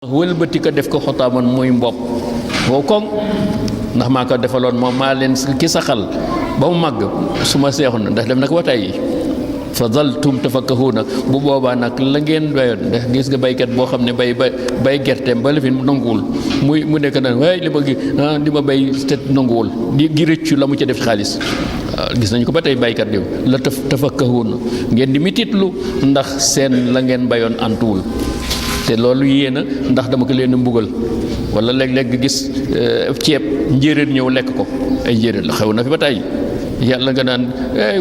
wëlbati ko def ko xotaaman muy mbopp wow koŋ ndax maa ko defaloon moom maa leen ki saxal ba mu màgg su ma seexoon ndax dem na ko ba tey fa zaltum tafakkahuuna bu boobaa nag la ngeen bayoon ndax gis nga baykat boo xam ne bay gerteem ba la fi nanguwul mu nekk naan waaye li ma bay te nanguwul di rëccu la mu ca def xaalis gis nañu ko ba tey baykat yow la tafakkahuuna ngeen di mititlu ndax seen la ngeen bayoon antuwul te loolu yéena ndax dama ko leen mbugal wala léeg-léeg nga gis ceeb njéeréer ñëw lekk ko ay njéeréer la xew na fi ba tey yàlla nga naan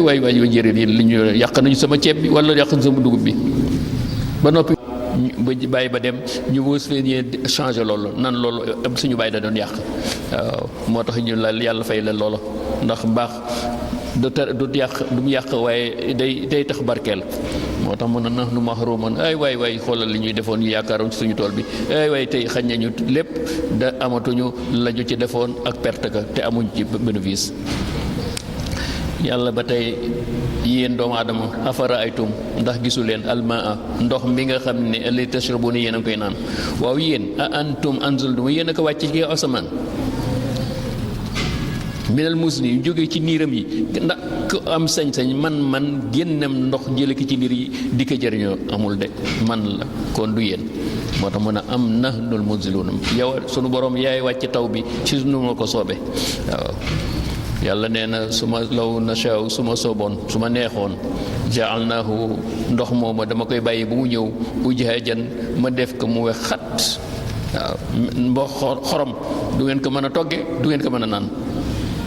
waay njéeréer yi li ñu yàq nañu sama ceeb bi wala yàq nañu sama dugub bi ba noppi ba bàyyi ba dem ñu wës fee ñee changé loolu nan loolu suñu bàyyi da doon yàq waaw moo tax ñu la yàlla fay la loola ndax mbaax du yàq waaye day tax barkeel moo tax mën na nu mahruman waay xoolal li ñuy defoon ñu yaakaaroon ci suñu tool bi waay tey xañ nañu lépp da amatuñu la ñu ci defoon ak perte ka te amuñ ci bénéfice yàlla ba tey yéen doomu aadama afara aytum ndax gisu leen almaa ndox mi nga xam ne li tashrabuna yéen a ngi koy naan waaw yéen a antum anzaltum yéen a ko wàcc ci asamaan minal musni yu jógee ci niiram yi ndax ku am sañ-sañ man génnem ndox jële ki ci niir yi di ko jëriñoo amul de man la kon du yéen moo tax mën a am nahnul munzilun yow sunu borom yaay wàcc taw bi ci nu ma ko soobe waaw yàlla nee na su ma law nashaw su ma sooboon su ma neexoon jaalnaahu ndox mooma dama koy bàyyi bu mu ñëw ujaajan ma def ko mu wex xat waaw mboq xorom du ngeen ko mën a togge du ngeen ko mën a naan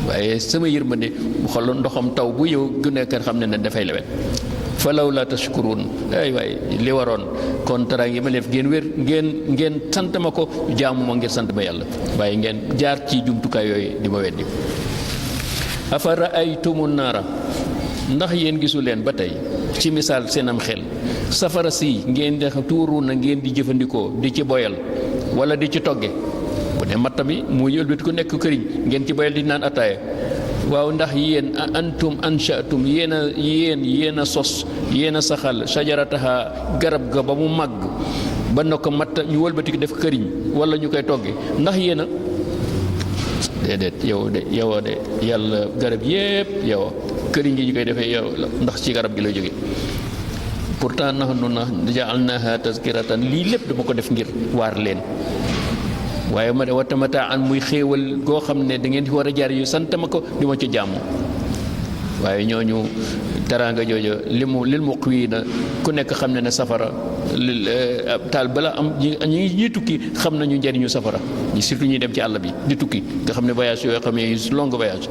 waaye sama yërmande bu xool ndoxam taw bu yow gu nekk xam ne dafay lewet fa law la tashkurun waay li waroon kon tara ngi ma def ngeen sant ma ko jaamu ma ngir sant ma yàlla waaye ngeen jaar ci jumtukaay yooyu di ma weddi afa raaytumu naara ndax yéen gisu leen ba tey ci misaal seen am xel safara si ngeen di tuuru na ngeen di jëfandikoo di ci boyal wala di ci togge bu dee matta bi mu yëlbit ku nekk këriñ ngeen ci boyal di naan ataaya waaw ndax yéen antum anshatum yéen a sos yéen a saxal shajarataha garab ga ba mu màgg ba na ko matta ñu wëlbati ko def këriñ wala ñu koy togge ndax yéen a déedéet yow de yàlla garab yépp yow këriñ gi ñu koy defee yow ndax ci garab gi lay jóge pourtant nahnu ja'alnaha tazkiratan lii lépp dama ko def ngir waar leen waaye ma de watamata an muy xéewal goo xam ne da ngeen ci war a jaar yu sant ma ko di ma ci jàmm waaye ñooñu teraanga jooju lil muqwiina ku nekk xam ne safara taal bala am ñi tukki xam nañu njëriñu safara ñi surtout ñuy dem ci àll bi di tukki nga xam ne voyage yoo xam ne long voyage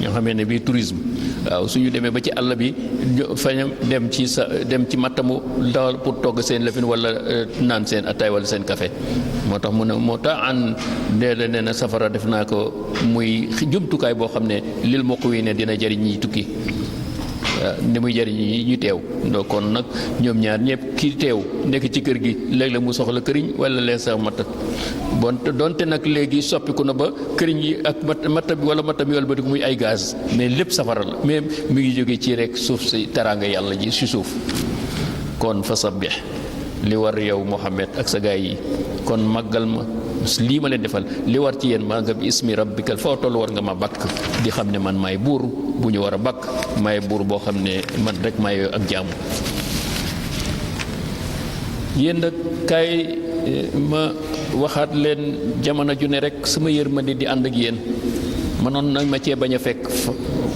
ñoo xamee ne bii tourisme waaw suñu demee ba ci àll bi fañam dem ci mattamu dawal pour togg seen lëfin wala naan seen ataay wala seen café moo tax mu ne moo tax an deeda nee na safara def naa ko muy jumtukaay boo xam ne lil muqwiina dina jëriñ ñi tukki ni muy jëriñ ñi ñu teew donc kon nag ñoom ñaar ñëpp ki teew nekk ci kër gi léeg-léeg mu soxla këriñ wala leen sax matta donte nag léegi soppiku na ba këriñ yi ak matta bi wala matta bi wala ba di muy ay gaz mais lépp safara la mais mi ngi jóge ci rek suuf si teraanga yàlla ji si suuf kon fa sabbih li war yow Muhammad ak sa gaay yi kon màggal ma lii ma leen defal li war ci yéen maa nga bi ismi rabbikal foo toll war nga ma bakk di xam ne man maay buur bu ñu war a bakk maay buur boo xam ne man rek maay ak jaamu yéen nag kaay ma waxaat leen jamono ju ne rek sama yërmande di ànd ak yéen mënoon nañ ma cee bañ a fekk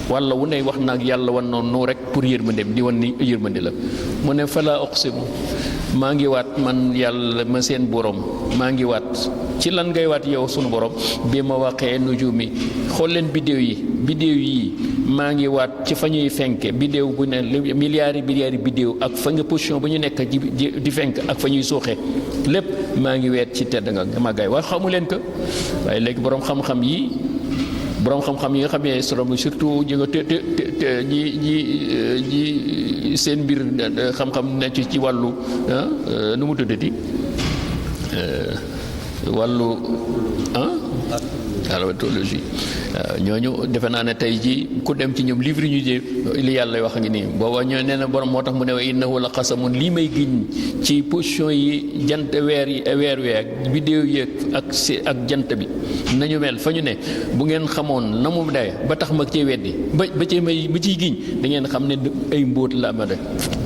walla wu ne wax naag yàlla wan noonu rek pour yërmandeem di wan ni yërmande la mu ne fala uqsimu maa ngi waat man yàlla ma seen borom maa ngi waat ci lan ngay waat yow sunu borom bi ma waxee nujumi xool leen biddéew yi maa ngi waat ci fa ñuy fenke biddéew bu ne milliards biddéew ak fa nga position bu ñu nekk di fenk ak fa ñuy suuxee lépp maa ngi weet ci tedd nga màggaay waaye xamu leen ko waaye léegi borom xam-xam yi nga xam ne surtout ñi seen mbir xam-xam ne ci wàllu nu mu tuddati wàllu hermétologie ñooñu defe naa ne tey ji ku dem ci ñoom livre ñu jë li yàlla wax ngi nii booba ñoo nee na borom moo tax mu ne wa innahu la qasamun lii may giñ ci position yi jant weer wi ak vidéo yi ak jant bi nañu mel fa ñu ne bu ngeen xamoon na mu day ba tax ma cee weddi ba ciy giñ da ngeen xam ne ay mbóot la ma de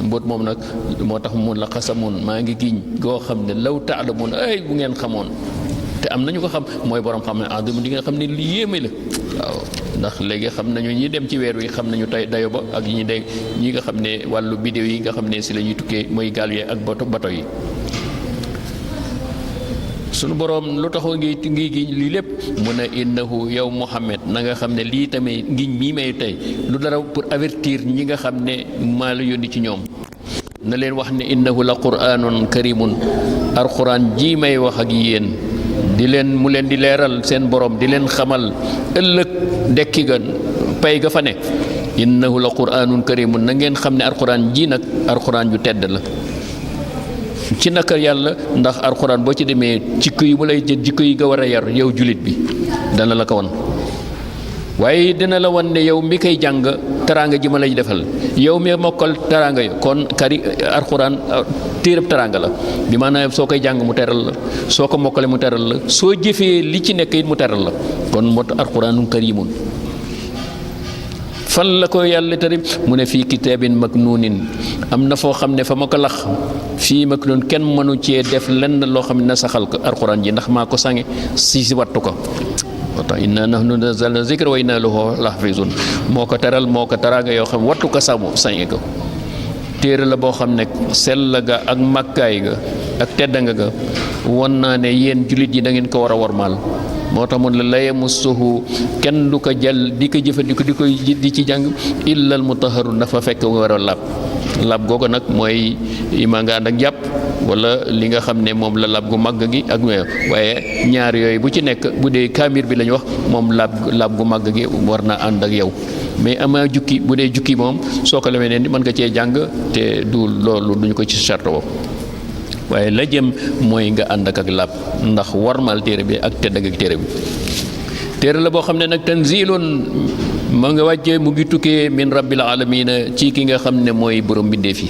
mbóot moom nag moo tax mun la qasamun maa ngi giñ goo xam ne law taalamun ay bu ngeen xamoon te am nañu ko xam mooy borom xam ne adim di nga xam ne li yéeme la waaw ndax léegi xam nañu ñi dem ci weer wi xam nañu tey dayo ba ak ñi nga xam ne wàllu bidéo yi nga xam ne si la ñuy tukkee mooy gaal yi ak bato yi sunu borom lu taxoo ngi giñ lii lépp mu ne innahu yow Muhammad na nga xam ne lii tamit ngiñ mii may tey lu dara pour avertir ñi nga xam ne maa la yónni ci ñoom na leen wax ne innahu la quraanun karimun alquran ji may wax ak yéen mu leen di leeral seen borom di leen xamal ëllëg dekki ga pay ga fa ne innahu la quraanun karimun na ngeen xam ne alquran ji nag alquran ju tedd la ci naka yàlla ndax alquran boo ci demee jikko yi mu lay jël jikko yi nga war a yar yow julit bi dana la ko won waaye dina la wan ne yow mi koy jàng teraanga ji ma lay defal yow mi mokkal teraanga yo kon alxuraan téereb teraanga la bi maanaam soo koy jàng mu teral la soo ko mokkale mu teral la soo jëfee li ci nekk it mu teral la kon moo tax alxuraanun kariimun fan la ko yàlla tëri mu ne fii kitaabin maknuunin am na foo xam ne fa ma ko lax fii maknuun kenn mënu cee def lenn loo xam ne na saxal ko alxuraan ji ndax maa ko sange si wattu ko moo tax inna nahnu nazzalna zikra wa inna lahu lahafizun moo ko teral moo ko teraanga yoo xam wattu ko samu sañe ko téere la boo xam ne sell ga ak màkkaay ga ak teddanga ga won naa ne yéen jullit yi da ngeen ko war a wormaal moo tax mun la yamassuhu kenn du ko jël di ko jëfandikoo di ci jàng illal mutahharun dafa fekk nga war a lab googu nag mooy ima nga ànd ak jàpp wala li nga xam ne moom la lab gu màgg gi ak waaye ñaar yooyu bu ci nekk bu dee kaamir bi la ñu wax moom lab gu màgg gi war na ànd ak yow mais ama jukki bu dee jukki moom soo ko lemee ne mën nga cee jàng te du loolu duñu ko ci charte woo waaye la jëm mooy nga ànd ak lab ndax warmal téere bi ak tedd ak téere bi téere la boo xam ne nag tanzilun ma nga wàcce mu ngi tukkee min rabbil alamina ci ki nga xam ne mooy borom mbindeef yi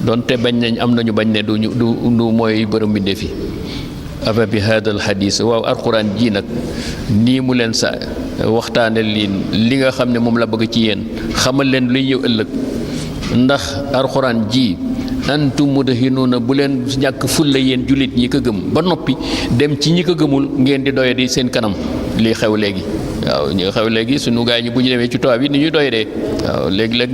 donte bañ nañ am nañu bañ ne du mooy borom mbindeef yi afa bi hadal hadis waaw alquran ji nag nii mu leen sa waxtaane li nga xam ne moom la bëgg ci yéen xamal leen luy ñëw ëllëg ndax alquran ji antum mudhinuuna bu leen ñàkk fulla yéen jullit ñi ko gëm ba noppi dem ci ñi ko gëmul ngeen di doye di seen kanam lii xew léegi waaw ñu xew léegi suñu gaay ñi bu ñu demee ci tubaab yi ni ñuy doye dee waaw léegi-léeg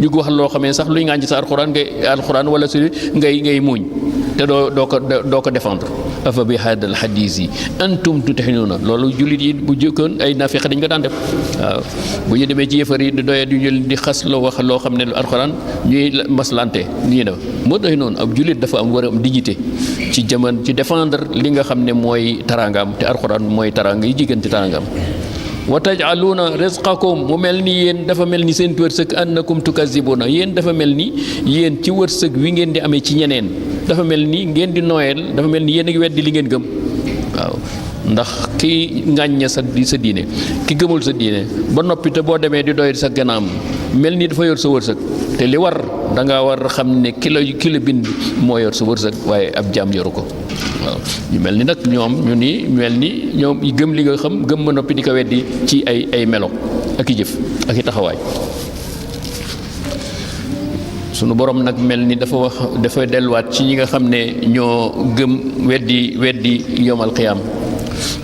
ñu wax loo xamee sax luy ngànc sa alxuraan wala su ngay muuñ te doo ko défendre afa bi hadal hadis yi antum tudhinuuna loolu jullit yi bu jëkkoon ay nafiq dañ ko daan def waaw bu ñu demee ci yëfar yi di doye di xas loo wax loo xam ne lu alxuraan ñuy maslante nii def moo doy noonu ab jullit dafa am war a am dignité ci jamono ci défendre li nga xam ne mooy tarangaam te alxuraan mooy taranga yi jigéen ci tarangaam wa taj'aluuna rizqakum mu mel ni yéen dafa mel ni seen wërsëg annakum tukazzibuna yéen dafa mel ni yéen ci wërsëg wi ngeen di amee ci ñeneen dafa mel ni ngeen di nooyeel dafa mel ni yéen a ngi weddi li ngeen gëm waaw ndax ki ngàññe sa diine ki gëmul sa diine ba noppi te boo demee di doy sa gànnaam mel ni dafa yor sa wërsëg te li war da nga war xam ne ki la bind moo yor sa wërsëg waaye ab jaam yoru ko waaw ñu mel ni nag ñoom ñu ni mel ni ñoom gëm li nga xam gëm ba noppi di ko weddi ci ay melo ak i jëf ak i taxawaay sunu borom nag mel ni dafa delluwaat ci ñi nga xam ne ñoo gëm weddi yowmal qiyaam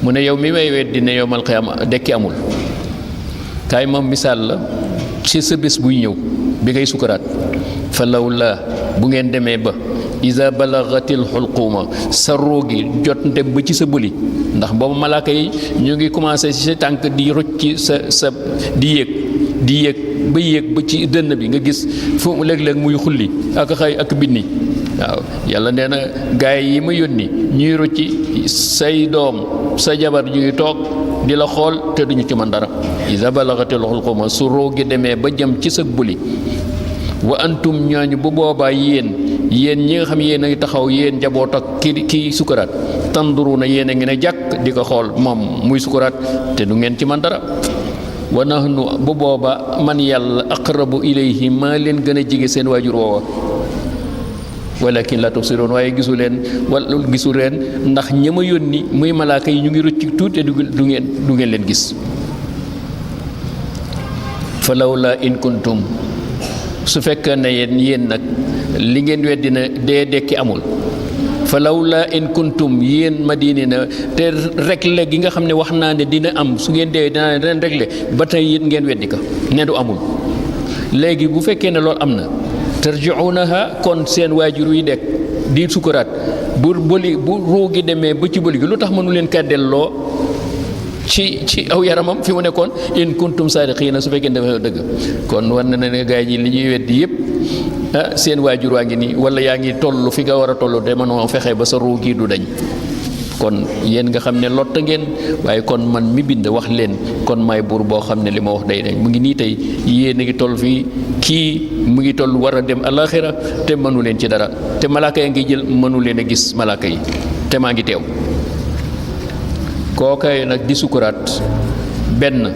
mu ne yow mi may weddi ne yowmal qiyaam dekki amul kaay moom misaal la ci sa bés buy ñëw bi ngay sukaraat fa lawla bu ngeen demee ba iza balagatil xulquuma sa roogi jot ndem ba ci sa bëli ndax boobu malaaka yi ñu ngi commencé ci sa tànk di rocc ci sa di yéeg ba ci dënn bi nga gis fu léeg-léeg muy xulli ak xëy ak binni waaw yàlla nee na gaay yi ma yónni ñuy rocci say doom sa jabar ñu ngi toog di la xool te duñu ci man dara iza balagatil xulquuma su roogi demee ba jëm ci sa bëli wa antum ñooñu bu boobaa yéen ñi nga xam yéen a ngi taxaw yéen njaboot ak kii sukaraat tanduruna yéen a ngi ne jàkk di ko xool moom muy sukuraat te du ngeen ci man dara wa nahnu bu booba man yàlla aqrabu ilayhi maa leen gën a jege seen waajur woowa walakin la tubsiroon waaye gisu leen ndax ña ma yónni muy malaaka yi ñu ngi rëcc tuuti du ngeen leen gis fa lawla in kuntum su fekkee ne yéen nag li ngeen weddi na dee dekki amul fa lawla in kuntum yéen madine na te réglé gi nga xam ne wax naa ne dina am su ngeen dee dinaa leen réglé ba tey it ngeen weddi ko ne du amul léegi bu fekkee ne loolu am na tarjiunaha kon seen waajur yi dekk di sukuraat bu ruu gi demee ba ci bëli gi lu tax mënu leen kaa delloo ci aw yaramam fi mu nekkoon in kuntum saadiqiina su fekkee dafa dëgg kon war na ne gaa yi li ñuy weddi yëpp seen waajur waa ngi nii wala yaa ngi toll fi nga war a toll te mënoo fexe ba sa ruu gi du dañ kon yéen nga xam ne lott ngeen waaye kon man mi bind wax leen kon maay buur boo xam ne li ma wax day dañ mu ngi nii tey yéen a ngi toll fii kii mu ngi toll war a dem alaxira te mënu leen ci dara te malaaka ya ngi jël mënu leen a gis malaaka yi te maa ngi teew kookay nag di sukuraat benn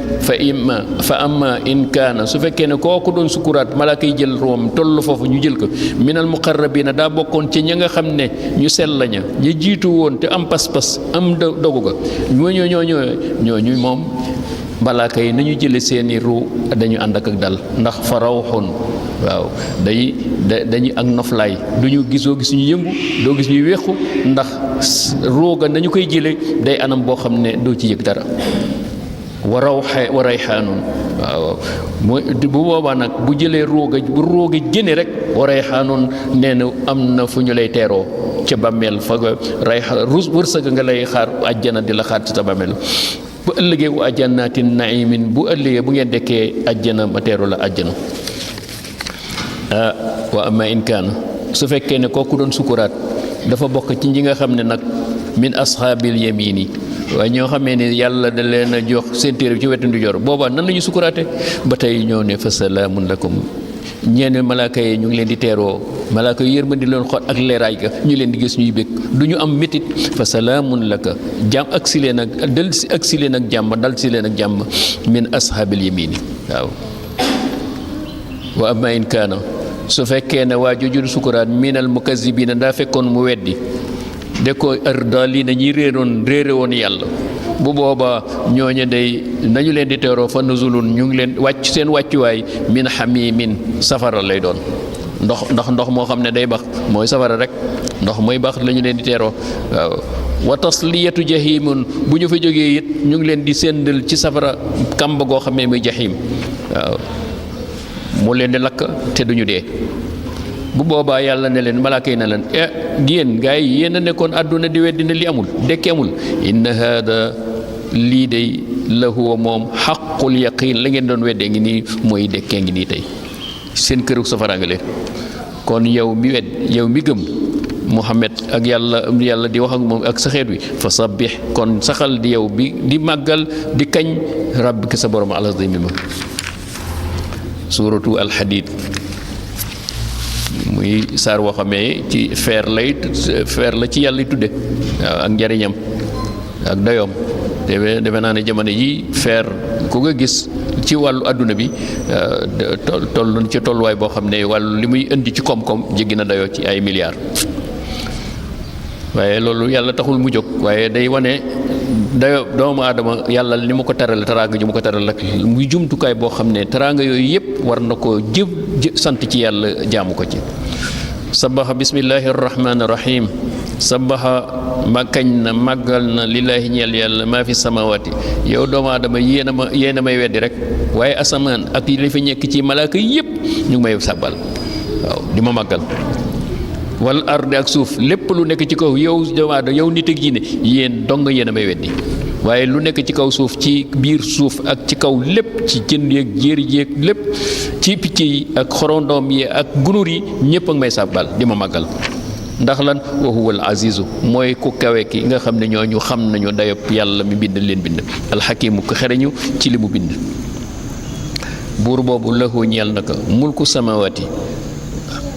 fa amma in kaana su fekkee ne kooku doon sukuraat malaaka yi jël room toll foofu ñu jël ko minal muqarrabiina daa bokkoon ci ña nga xam ne ñu sell laña ñu jiitu woon te am pas-pas am dogu ga ñooñu moom malaaka yi nañu jële seeni ruu dañu ànd ak dal ndax fa rawxun waaw dañu ak noflaay duñu gis ñu yëngu doo gis ñuy weexu ndax ruuga nañu koy jële day anam boo xam ne doo ci yëg dara wa rayxaanun waaw bu boobaa nag bu jëlee bu ruuga génne rek wa rayxaanun nee na am na fu ñu lay teeroo ca bàmmeel fa nga rayxaan wërsëg nga lay xaar àjjana di la xaar ci sa bàmmeel bu ëllëgee wa ajannaatin naimin bu ëllëgee bu ngeen dekkee àjjana ma teeru la àjjana wa amma in kaana su fekkee ne kooku doon sukuraat dafa bokk ci ñi nga xam ne nag min ashaabil yamini waaye ñoo xamee ne yàlla da leen a jox seen téere bi ci wetu ndijoor boobaa nan la ñu sukuraate ba tey ñoo ne fa salaamun lakum ñeene malaaka yi ñu ngi leen di teeroo malaaka yi yërmandi leen xool ak leeraay ga ñu leen di gis ñuy bëgg du ñu am métit fa salaamun laka jàmm ak si leen ak jàmm dal si leen ak jàmm min ashaabil yamini waaw wa amma in kaana su fekkee ne waa jooju sukuraat minal mukazzibina daa fekkoon mu weddi de ko ardali na ñi réere woon yàlla bu boobaa ñooñu day nañu leen di teeroo fa nuzulun ñu ngi leen wàcc seen wàccuwaay min hamimin safara lay doon ndox moo xam ne day bax mooy safara rek ndox mooy bax la ñu leen di teeroo waaw wa tasliyatu jahimun bu ñu fa jógee it ñu ngi leen di séndal ci safara kàmb goo xam ne muy jahim waaw mu leen di lakk te duñu dee bu boobaa yàlla ne leen malaaka yi ne leen yéen gaa yi yéen a nekkoon àdduna di weddi ne li amul dekki amul inna haada lii day la huwa moom xaqul yaqin la ngeen doon weddee ngi nii mooy dekkee ngi nii tey seen këru safara nga leen kon yow mi gëm Muhammad ak yàlla di wax ak moom ak sa xeet wi fa sabbih kon saxal di yow bi di màggal di kañ rabbika sa borom al-azim ma suuratu alxadiid muy saar woo xamee ci feer la ci yàlla tudde waaw ak njariñam ak dayoom defe naa ne jamono ji feer ku nga gis ci wàllu àdduna bi toll ci tolluwaay boo xam ne wàllu li muy indi ci koom-koom jéggi na dayoo ci ay milliards waaye loolu yàlla taxul mu jóg waaye day wane dayo doomu aadama yàlla ni mu ko terale teraanga ji mu ko teral ak muy jumtukaay boo xam ne teraanga yooyu yëpp war na ko sant ci yàlla jaamu ko ci sabaxa bismillahi arrahmani irrahim sabaxa ma kañ na màggal na lillaahi ñeel yàlla maa fi samawaati yow doomu aadama yéen a may weddi rek waaye asamaan ak li fi nekk ci malaaka yëpp ñu ngi may sàbbal waaw di ma màggal wal ardi ak suuf lépp lu nekk ci kaw yow doomu aadama yow nit ak jinne yéen dong yéen a may weddi waaye lu nekk ci kaw suuf ci biir suuf ak ci kaw lépp ci jën yeeg jéeri yeeg lépp ci picc yi ak xorondoom yi ak gunur yi ñëpp ak may sàbbal di ma màggal ndax lan wa huwal azizu mooy ku kawe ki nga xam ne ñooñu xam nañu dayob yàlla mi bind leen bind alxakimu ko xereñu ci li mu bind buur boobu lahu ñeel na ko mulku samawati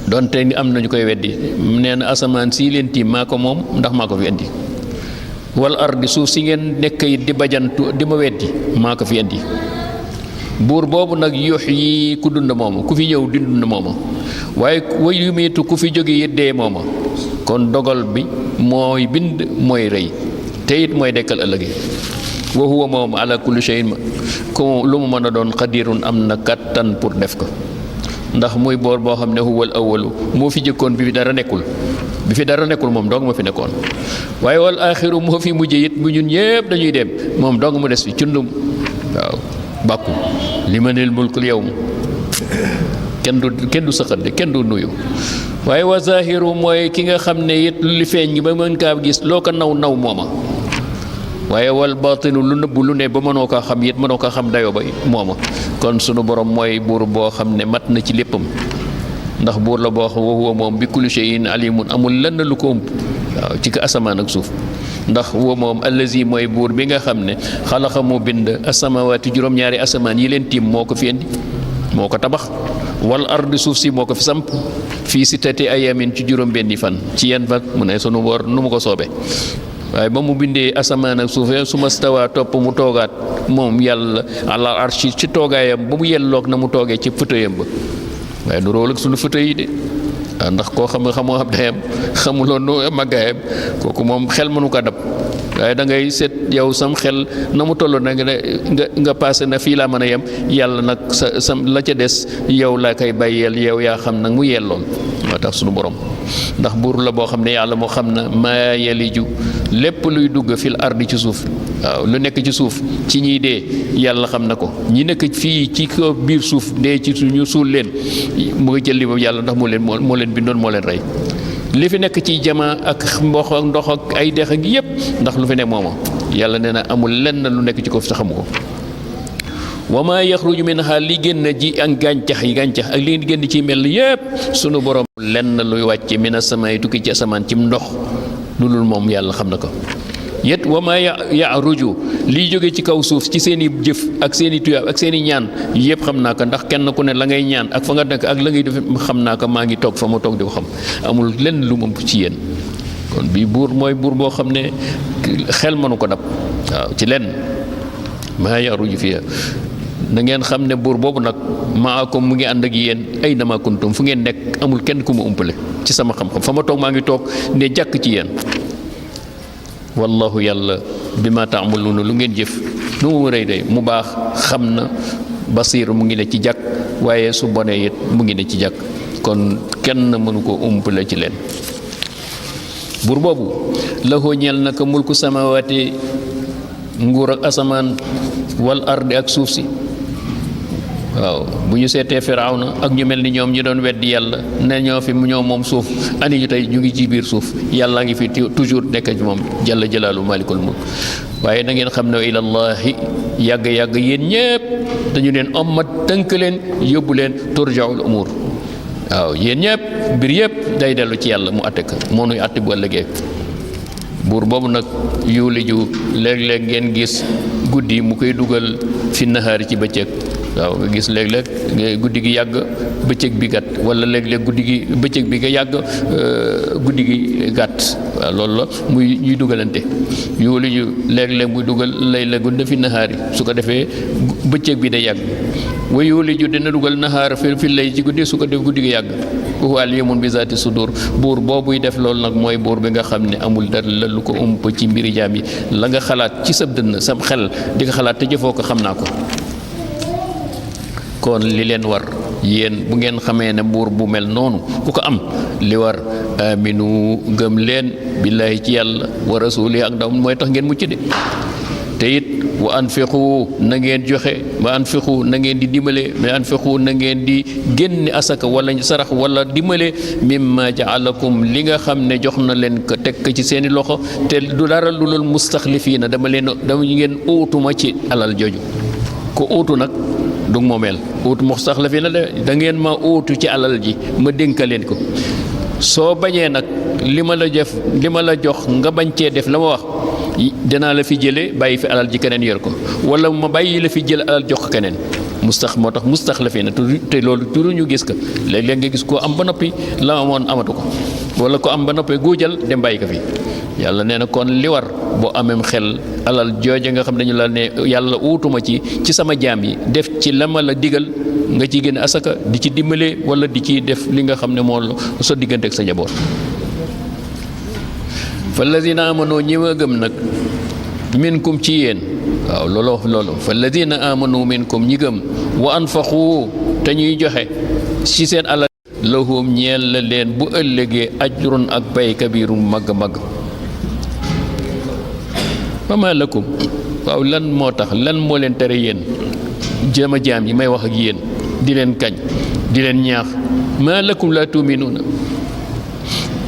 donte ni am nañu koy weddi nee na asamaan sii leen tiim maa ko moom ndax maa ko fi indi wal ardi suuf si ngeen nekk it di bajantu di ma weddi maa ko fi indi buur boobu nag yox yi ku dund mooma ku fi ñëw di dund mooma waaye way yumiitu ku fi jóge it dee mooma kon dogal bi mooy bind mooy rëy te it mooy dekkal ëllëge wa huwa moom ala kulli shay'in ko lu mu mën a doon xadirun am na kattan pour def ko ndax muy boor boo xam ne huwal awwalu moo fi jëkkoon bi fi dara nekkul moom dong ma fi nekkoon waaye wal aaxiru moo fi mujje it bu ñun ñëpp dañuy dem moom dong mu des fi cundum waaw bàkku limanil mulkul yawm kenn du sëqat de kenn du nuyu waaye wa zaahiru mooy ki nga xam ne it li feeñ ngi ba mën kaa gis loo ko naw mooma waaye wal baatinu lu nëbb lu ne ba mënoo kaa xam it mënoo kaa xam dayoo ba mooma kon sunu borom mooy buur boo xam ne mat na ci léppam ndax buur la boo xam wa huwa moom bi kulli shay'in alimun amul lenn lu ko ëmb waaw ci ko asamaan ak suuf ndax huwa moom allazi mooy buur bi nga xam ne xalaqa mu bind asamawaati juróom-ñaari asamaan yi leen tiim moo ko fi indi moo ko tabax wal ardi suuf si moo ko fi samp fii sittati ayamin ci juróom-benni fan ci yenn fan mu ne sunu boor nu mu ko soobee waaye ba mu bindee asamaan ak suuf su ma stawaa topp mu toogaat moom yàlla ala arshi ci toogaayam ba mu yelloog na mu toogee ci fëtëyam ba waaye nu róol ak sunu fëtëy yi de waaw ndax koo xamoo ab dayam xamuloo nu màggaayam kooku moom xel mënu ko dab waaye da ngay seet yow sam xel na mu toll na nga passé na fii laa mën a yem yàlla nag sa la ca des yow laa koy bàyyeel yow yaa xam nag mu yelloon moo tax sunu borom ndax buur la boo xam ne yàlla moo xam na maa yaliju lépp luy dugg fil ardi ci suuf waaw lu nekk ci suuf ci ñiy dee yàlla xam na ko ñi nekk fii ci ko biir suuf dee ci ñu suul leen mu ngi jël li moom yàlla ndax moo leen bindoon moo leen rey li fi nekk ci jama ak mbox ak ndox ak ay dex ak yépp ndax lu fi nekk mooma yàlla nee na amul lenn lu nekk ci ko fi xamu ko wa maa yaxruju minha li génn ji ak gàncax ak li génn ci mel yépp sunu borom lenn luy wàcce mina samay tukki ci asamaan ci ndox lu dul moom yàlla xam na ko yet wa maa yaxruju liy jóge ci kaw suuf ci seen i jëf ak seen i tuyaab ak seen i ñaan yëpp xam naa ko ndax kenn ku ne la ngay ñaan ak fa nga nekk ak la ngay def xam naa ko maa ngi toog fa ma toog di ko xam amul lenn lu mu ci yéen kon bii buur mooy buur boo xam ne xel mënu ko dab waaw ci lenn maa yaxruju fiha na ngeen xam ne buur boobu nag maakum mu ngi ànd ak yéen ay nama kuntum fu ngeen nekk amul kenn ku mu umpale ci sama xam-xam fa ma toog maa ngi toog ne jàkk ci yéen wallahu yàlla bi ma taamaluuna lu ngeen jëf lu mu rëy day mu baax xam na basiir mu ngi ne ci jàkk waaye su bonee it mu ngi ne ci jàkk kon kenn mënu ko umpale ci leen buur boobu lahu ñeel na ko mulku samawaati nguur ak asamaan wal ardi ak suuf si waaw bu ñu seetee Firawna ak ñu mel ni ñoom ñu doon weddi yàlla ne ñoo fi ñoo moom suuf ani ñu tey ñu ngi ci biir suuf yàlla ngi fi toujours nekk ci moom jalla jalaalu malikul mulk waaye na ngeen xam ne ilallahi yàgg yéen ñëpp dañu leen ommat tënk leen yóbbu leen turjaul umur waaw yéen ñëpp mbir yëpp day dellu ci yàlla mu atte ko moo nuy atte bu ëllëgee buur boobu nag yuuliju léeg-léeg ngeen gis guddi mu koy dugal fi nahaari ci bëccëg waaw nga gis léeg-léeg guddi gi yàgg bëccëg bi gàtt wala léeg-léeg guddi gi bëccëg bi nga yàgg guddi gi gàtt waaw loolu la muy ñuy dugalante yuuliju léeg-léeg muy dugal layla guddi fi nahaari su ko defee bëccëg bi day yàgg wa yuuliju dina dugal nahaar fi lay ci guddi su ko def guddi gi yàgg huwa alimun bi zaati sudur buur boobuy def loolu nag mooy buur bi nga xam ne amul dara la lu ko ump ci mbiri jaam yi la nga xalaat ci sab dënn sam xel di nga xalaat te jëfoo ko xam naa ko kon li leen war yéen bu ngeen xamee ne buur bu mel noonu ku ko am li war aminu gëm leen billaahi ci yàlla wa rasuli ak ndaw mooy tax ngeen mucc de te it wa anfiqu na ngeen joxe wa anfiqu na ngeen di dimbale wa anfiqu na ngeen di génne asaka wala sarax wala dimbale mimma jaalakum li nga xam ne jox na leen ko teg ko ci seeni loxo te du dara lu dul mustaxlifiina dama ngeen uutuma ci alal jooju ko uutu nag du moomeel uutu mustaxlifiina da ngeen ma uutu ci alal ji ma dénka leen ko soo bañee nag li ma la jox nga bañ cee def la ma wax dinaa la fi jële bàyyi fi alal ji keneen yor ko wala ma bàyyi la fi jël alal jox ko keneen moo tax mustaxlafiina te loolu turu ñu gis ko léeg-léeg nga gis koo am ba noppi la amoon amatu ko wala ko am ba noppi góojal dem bàyyi ko fi yàlla nee na kon li war boo amee xel alal jooje nga xam dañu la ne yàlla uutuma ci sama jaam yi def ci la ma la digal nga ci génn asaka di ci dimbale wala di ci def li nga xam ne moo sa diggante ak sa njaboot. fallazina amanu ñi ma gëm nag minkum ci yéen waaw loolu fallazina amanu minkum ñi gëm wa anfaqu te ñuy joxe ci seen alal lahum ñeel la leen bu ëllëgee ajrun ak pay kabirum màgg màgg. fama lakum waaw lan moo tax lan moo leen tere yéen jama jaam yi may wax ak yéen di leen kañ di leen ñaax ma lakum la tuminuuna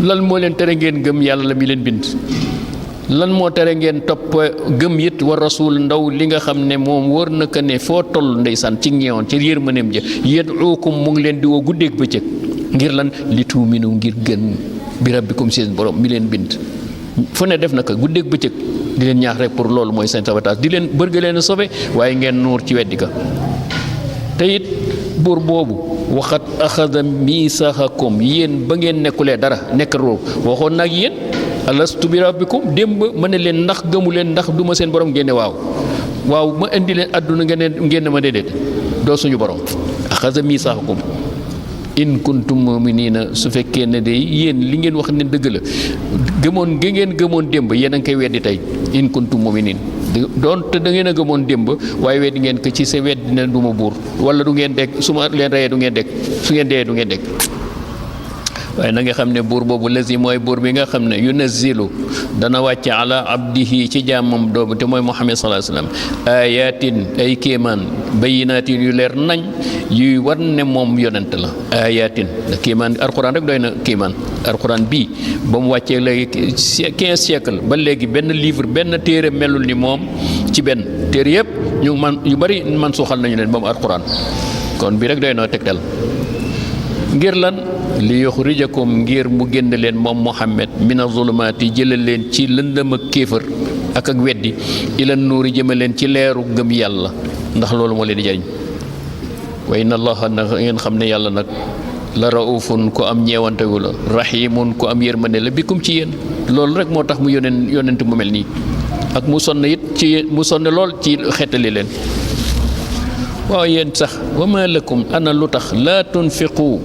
lan moo leen tere ngeen gëm yàlla mi leen bind lan moo tere ngeen topp gëm it wa rasul ndaw li nga xam ne moom wóor na ko ne foo toll ndeysaan ci ñeewoon ci yërmandeem ja yad'uukum mu ngi leen di woo guddeeg bëccëg ngir lan li tuuminu ngir gën bi rabbikum seen borom mi leen bind fu ne def na ko guddeeg bëccëg di leen ñaax rek pour loolu mooy seen sabotage di leen bëgg leen a sauver waaye ngeen nuur ci weddi ka te it buur boobu waxat axada miisaxakum yéen ba ngeen nekkulee dara nekk roo waxoon nag yéen alastu bi rabbikum démb ma ne leen ndax gëmu leen ndax duma seen borom ngeen ne waaw ma indi leen àdduna ngeen ma déedéet doo suñu borom axada miisaxakum in kuntum mu'minina su fekkee ne de yéen li ngeen wax ne dëgg la gëmoon gi ngeen gëmoon démb yéen a ngi koy weddi tey in kuntum mu'minin doonte da ngeen a gëmoon démb waaye weddi ngeen ko ci sa weddi ne du ma buur wala du ngeen dekk su ma leen reyee du ngeen dekk su ngeen dee du ngeen dekk waaye na nga xam ne buur boobu lazi mooy buur bi nga xam ne yunazzilu dana wàcce ala abdihi ci jaamam doobu te mooy Muhammad sallallahu alayhi wasallam ayatin ay kéemaan bayinatin yu leer nañ yuy war ne moom yonent la ayatin da kéemaan alquran rek doy na kéemaan alquran bii ba mu wàccee léegi 15 siècle ba léegi benn livre benn téere melul ni moom ci benn téere yëpp yu bari man suuxal nañu leen ba mu alquran kon bii rek doy na tegtal ngir lan li yuxrijakum ngir mu génn leen moom Muhammad mina zulumaati jëlal leen ci lëndëm ak kéefër ak weddi ila nuuri jëme leen ci leeru gëm yàlla ndax loolu moo leen di jariñ wa inna allaha na ngeen xam ne yàlla nag la raufun ku am ñeewantewu la rahimun ku am yërmande la bikum ci yéen loolu rek moo tax mu yonent mu mel nii ak mu sonn it ci mu sonn lool ci xettali leen waaw yéen sax wa ma lakum ana lu tax laa tunfiqu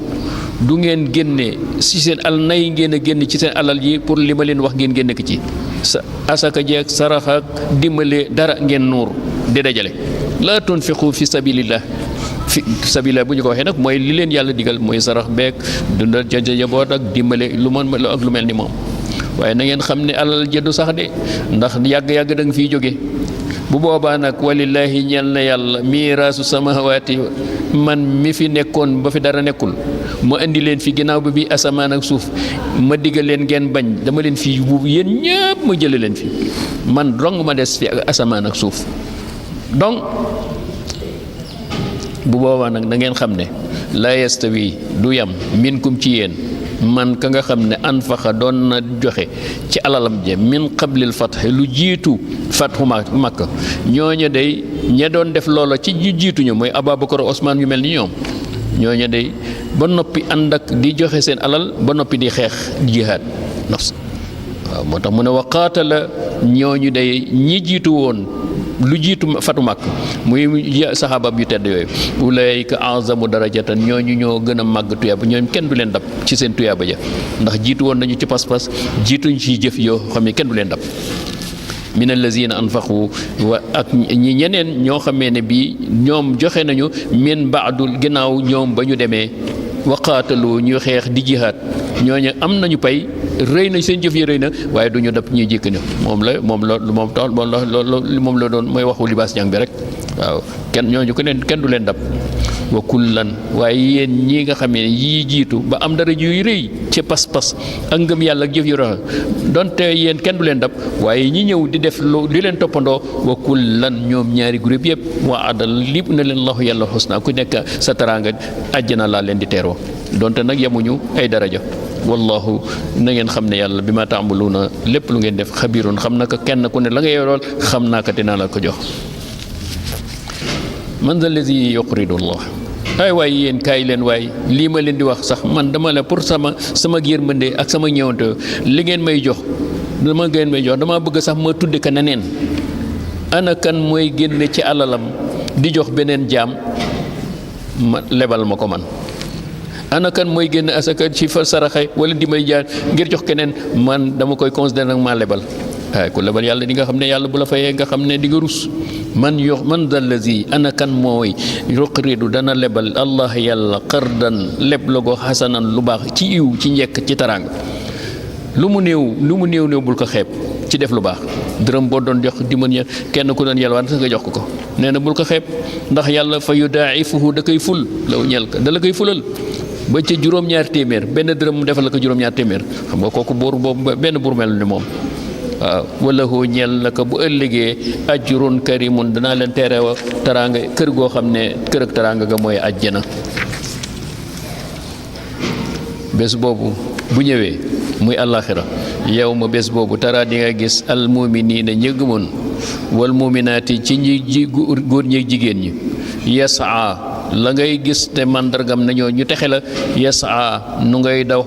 du ngeen génne ci seen nay ngeen a génn ci seen alal yi pour li ma leen wax ngeen génne ko ci sa asaka jeeg sarax ak dimbale dara ngeen nuur di dajale laa tunfiqu fi sabilillah fi sabilillah bu ñu ko waxee nag mooy li leen yàlla digal mooy sarax beeg dundal ca jaboot ak dimbale lu mën ak lu mel ni moom waaye na ngeen xam ne alal jëddu sax de ndax yàgg-yàgg da nga fiy jóge bu boobaa nag walillahi ñeel na yàlla miiraasu samawaati man mi fi nekkoon ba fi dara nekkul ma indi leen fi ginnaaw ba bi asamaan ak suuf ma diggal leen ngeen bañ dama leen fi bu yéen ñëpp ma jële leen fi man dong ma des fi ak asamaan ak suuf donc bu boobaa nag da ngeen xam ne la yastawi du yam minkum ci yéen man ka nga xam ne anfaqa doon na joxe ci alalam je min qablil fath lu jiitu fathu Makka ñooñu day ña doon def loola ci jiituñu mooy Ababakar Osman yu mel ni ñoom ñooñu day ba noppi ànd ak di joxe seen alal ba noppi di xeex di jihaad nafs waaw moo tax mu ne wa qaatala ñooñu day ñi jiitu woon lu jiitu fatu Makka muy saxaabam yu tedd yooyu ulaayika azamu darajatan ñooñu ñoo gën a màgg tuyaaba ñooñu kenn du leen dab ci seen tuyaaba ja ndax jiitu woon nañu ci pas-pas jiituñ ci jëf yoo xam ne kenn du leen dab min allazina anfaqu wa ak ñi ñeneen ñoo xamee ne bii ñoom joxe nañu min baadul ginnaaw ñoom ba ñu demee waqaatalu ñu xeex di jihaad ñooñu am nañu pay rëy na seen jëf yi rëy na waaye du ñu dab ñuy jékki na moom la doon mooy waxu libaas jàng bi rek waaw kenn ñooñu kenn du leen dab wa kullan waaye yéen ñi nga xam ne yii jiitu ba am dara yuy rëy ci pas-pas ak ngëm yàlla ak jëf yu rafet donte yéen kenn du leen dab waaye ñi ñëw di def lu di leen toppandoo wa kullan ñoom ñaari groupe yëpp waa adal lépp na leen lahu yàlla xusna ku nekk sa taraanga àjjana laa leen di teeroo donte nag yemuñu ay daraja wallahu na ngeen xam ne yàlla bi ma taamaluuna lépp lu ngeen def xabiirun xam na ko kenn ku ne la nga yorool xam naa ko dinaa la ko jox man zal lazi yuqridu Allah ay waay yéen kaay leen waay lii ma leen di wax sax man dama la pour sama yërmande ak sama ñëwante li ngeen may jox dama gën may jox dama bëgg sax ma tudde ka neneen ana kan mooy génne ci alalam di jox beneen jaam ma lebal ma ko man ana kan mooy génne asaka ci fa saraxe wala di may jaar ngir jox keneen man dama koy considérer nag maa lebal waaye ku lebal yàlla di nga xam ne yàlla bu la fayee nga xam ne di nga rus man dal lazi ana kan mooy yuqridu dana lebal allah yàlla qardan leb la ko xasanan lu baax ci iw ci njekk ci taraanga lu mu néew bul ko xeeb ci def lu baax dërëm boo doon jox di mën kenn ku doon yalwaan sax nga jox ko nee na bul ko xeeb ndax yàlla fa yudaa'ifuhu da koy ful law ñel ka da la koy fulal ba ca juróom-ñaar téeméer benn dërëm mu defal la ko juróom-ñaar téeméer xam nga kooku buur boobu benn buur mel ni moom waaw wala hu ñel la ko bu ëllëgee ajrun karimun danaa leen teerewa taraanga kër goo xam ne kër ak taraanga ga mooy àjjana bés boobu bu ñëwee muy àllaaxira yow ma bés boobu tara di nga gis al mu'miniina ñi gëmoon wal mu'minaati ci ñi góor ñi jigéen ñi yasaa la ngay gis te màndargam nañoo ñu texe la yasaa nu ngay daw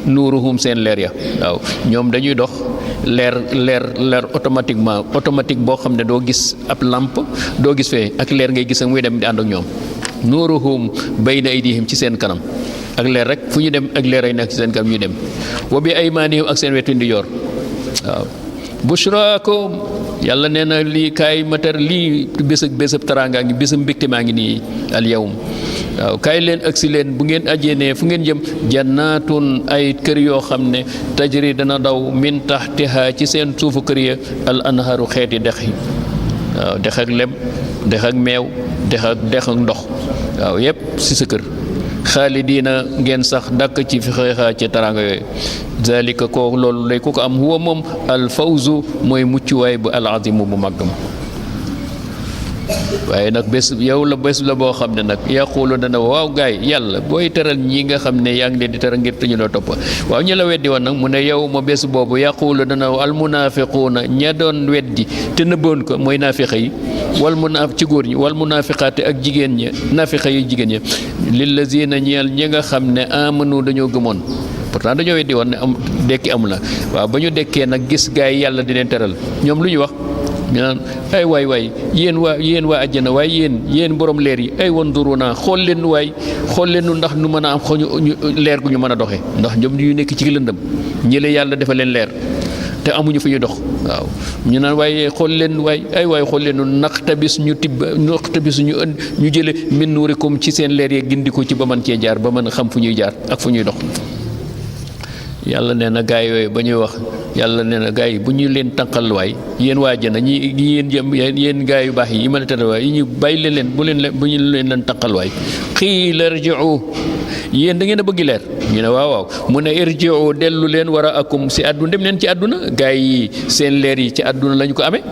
nuuruhum seen leer ya waaw ñoom dañuy dox leer automatique boo xam ne doo gis ab lampe doo gis fee ak leer ngay gis ak muy dem di ànd ak ñoom nuuruhum bayna aydihim ci seen kanam ak leer rek fu ñu dem ak leer ay nekk ci seen kanam ñuy dem wa bi aymaanihim ak seen wetu ndijoor waaw bushraakum yàlla nee na lii kaay matar lii bésab taraanga ngi bésab mbégte maa ngi nii al yawm waaw kaay leen agsi leen bu ngeen ajjeenee fu ngeen jëm jannaatun ay kër yoo xam ne tajri dana daw min tahtiha ci seen suufu kër ya al anharu xeeti dex yi waaw dex ak lem dex ak meew dex ak ndox waaw yépp si sa kër xaalidiina ngeen sax dàkk ci fi xeexaa ci taraanga yooyu zalika ko loolu lay ku ko am huwa moom al fawzu mooy muccuwaay bu al azimu bu màggam waaye nag bés la boo xam ne nag yaqulu dana waaw gaay yàlla booy teral ñi nga xam ne yaa ngi leen di teral ngir te ñu la topp waaw ñu la weddi woon nag mu ne yow ma bés boobu yaqulu dana al munafiquuna ña doon weddi te nëbboon ko mooy naafiqa yi ci góor ñi wal munafiqaati ak jigéen ñi naafiqa yi jigéen ñi lillazina ñeel ñi nga xam ne amanu dañoo gëmoon pourtant dañoo weddi woon ne am dekki amul na waaw ba ñu dekkee nag gis gaay yi yàlla di leen teral ñoom lu ñu wax ñu naan ay waay yéen waa àjjana waaye yéen borom leer yi ay wanduruna xool leen ndax nu mën a am leer gu ñu mën a doxee ndax ñoom ñu nekk ci lëndëm ñi la yàlla dafa leen leer te amuñu fu ñu dox waaw ñu naan waaye xool leen xool leen naqtabis ñu jële min nuurikum ci seen leer yi gindi ko ci ba mën cee jaar ba mën a xam fu ñuy jaar ak fu ñuy dox yàlla nee na gaay yooyu ba ñuy wax yàlla nee na gaay yi bu ñu leen tànqal waay yéen waa jana yéen gaay yu baax yi mën a tere waay yi ñu bàyyi leen bu ñu leen tànqal waay qiila irji'u yéen da ngeen a bëgg leer ñu ne waaw mu ne irji'u dellu leen waraakum si àdduna dem leen ci àdduna gaay yi seen leer yi ci àdduna lañu ko amee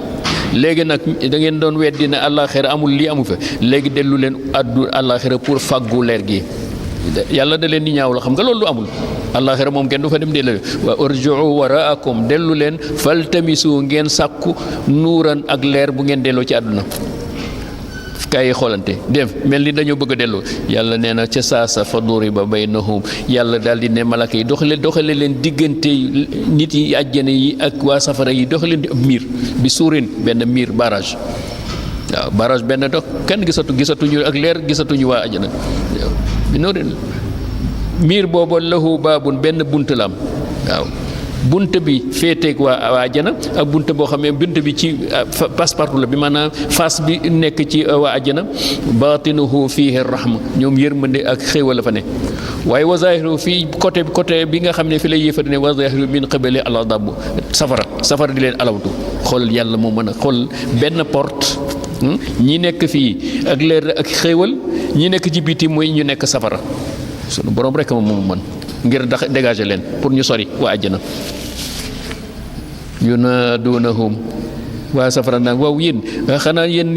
léegi nag da ngeen doon weddi ne àllaaxira amul lii amu fa léegi dellu leen àllaaxira pour fàggu leer gi yàlla da leen di ñaaw la xam nga loolu lu amul àllaaxira moom kenn du fa dem dellu wa urji'u waraakum dellu leen faltamisu ngeen sàkku nuuran ak leer bu ngeen delloo ci àdduna kaay yi xoolante dem mel ni dañoo bëgg a delloo yàlla nee na ca saasa fa duriba baynahum yàlla daal di ne malaka yi doxale leen diggante nit yi àjjana yi ak waa safara yi doxaleen di ab miir bi suurin benn miir barrage waaw barrage benn dox kenn gisatuñu ak leer gisatuñu waa àjjana miir boobu lahu baabun benn bunt la am waaw bunt bi féeteeg waa àjjana ak bunt boo xam ne bunt bi ci passe-partout la bi maanaam face bi nekk ci waa àjjana baatinuhu fiihi rahma ñoom yërmande ak xéewal la fa ne waaye wa zaahiru fii côté bi nga xam ne fi lay yéefar ne wa zaahiru min qibali al adab safara di leen alawtu xool yàlla moo mën a xool benn porte ñi nekk fii ak leer ak xéewal ñi nekk ci biti mooy ñu nekk safara sunu borom rek moom man ngir dégager leen pour ñu sori waa àjjana yunaadunahum waa safara nag waaw yéen xanaa yéen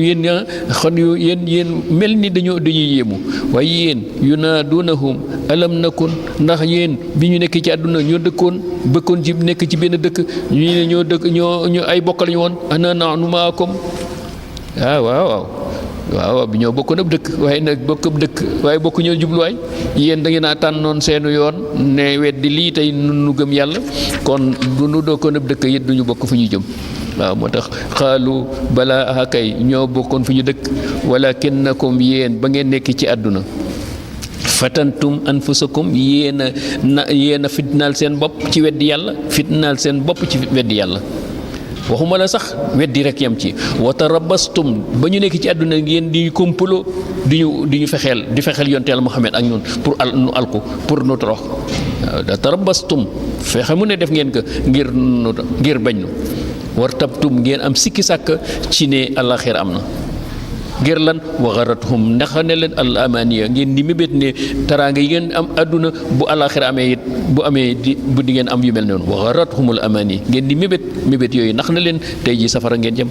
mel ni dañuy yéemu waaye yéen yunaadunahum alam nakun ndax yéen bi ñu nekk ci àdduna ñoo bëkkoon ci nekk ci benn dëkk ñu ne ñoo ay bokk lañu woon ana nahnu maakum waaw waaw bi ñoo bokkoon ab dëkk waaye nag bokk ab dëkk waaye bokku ñoo jubluwaay yéen da ngeen a tànnoon seenu yoon ne weddi lii tey nu gëm yàlla kon du nu dokkoon ab dëkk it duñu bokk fu ñu jëm waaw moo tax xaalu balaa kay ñoo bokkoon fu ñu dëkk walakinnakum yéen ba ngeen nekk ci àdduna fatantum anfusakum yéen a fitnaal seen bopp ci weddi yàlla fitnaal seen bopp ci weddi yàlla waxuma la sax weddi rek yam ci wa tarabastum ba ñu nekk ci àdduna ngeen di complot di ñu fexeel di fexeel yonte Yàlla Muhammad ak ñun pour nu alku pour nu torox da tarabastum fexe mu ne def ngeen ko ngir bañ nu wartabtum ngeen am sikki sàkk ci ne àllaaxira am na ngir lan waxarathum ndax ne leen al amaniya ngeen di mébét ne taraanga yi ngeen am àdduna bu àllaaxira amee it bu amee bu di ngeen am yu mel noonu waxarathumul amani ngeen di mébét yooyu ndax na leen tey ji safara ngeen jëm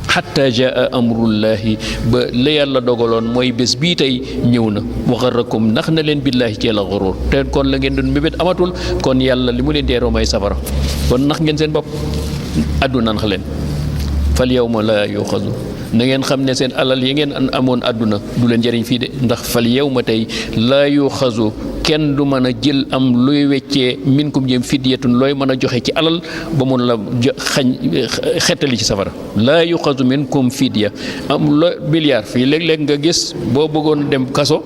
xatta jaa amrullahi ba la yàlla dogaloon mooy bés bii tey ñëw na waxarakum ndax na leen billaahi ci la xurur te kon la ngeen doon mébét amatul kon yàlla li mu leen deeroo mooy safara kon nax ngeen seen bopp àdduna nax leen fal yawma la yuxazu na ngeen xam ne seen alal yi ngeen amoon àdduna du leen jëriñ fii de ndax fal yawma tey laa yuxazu kenn du mën a jël am luy weccee minkum jëm fidyatun looy mën a joxe ci alal ba mun la xettali ci safara laa yuxazu minkum fidya am lo milliard fii léeg-léeg nga gis boo bëggoon dem kaso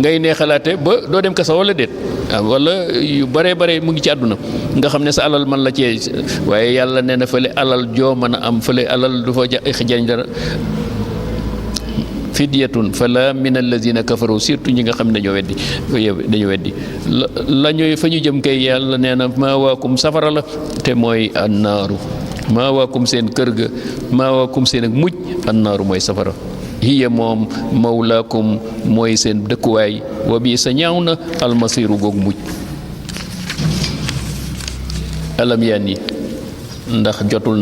ngay nee xalaate ba doo dem kaso wala déet wala yu bare mu ngi ci àdduna nga xam ne sa alal man la cee waaye yàlla nee na fële alal joo mën a am fële alal du fa jariñ dara fidyatun fala min allazina kafaru surtout ñi nga xam ne dañoo weddi la ñuy fa ñu jëm kay yàlla nee na maawaakum safara la te mooy annaaru maawaakum seen kër ga maawaakum seen ak mujj annaaru mooy safara hiya moom mawlaakum mooy seen dëkkuwaay wa bii sa ñaaw na almasiru googu mujj alam yaani ndax jotul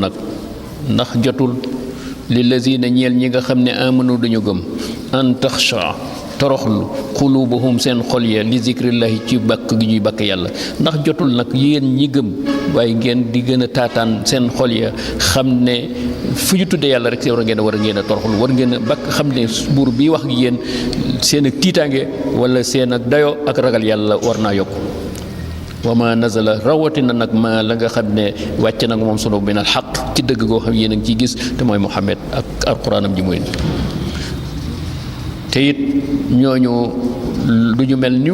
lillazina ñeel ñi nga xam ne amanu dañu gëm an taxsha toroxlu xulubuhum seen xol ya li zikrillahi ci bàkk gi ñuy bàkk yàlla ndax jotul nag yéen ñi gëm waaye ngeen di gën a taataan seen xol ya xam ne fu ñu tuddee yàlla rek war ngeen a toroxlu war ngeen a bàkk xam ne buur bi wax ak yéen seen ak tiitaange wala seen ak dayo ak ragal yàlla war naa yokk wa ma nazala rawatina nag ma la nga xam ne wàcc nag moom sunu min al xaq ci dëgg goo xam yéen a ngi ciy gis te mooy Muhammad ak alquraanam ji mooy te it ñooñu du ñu mel ni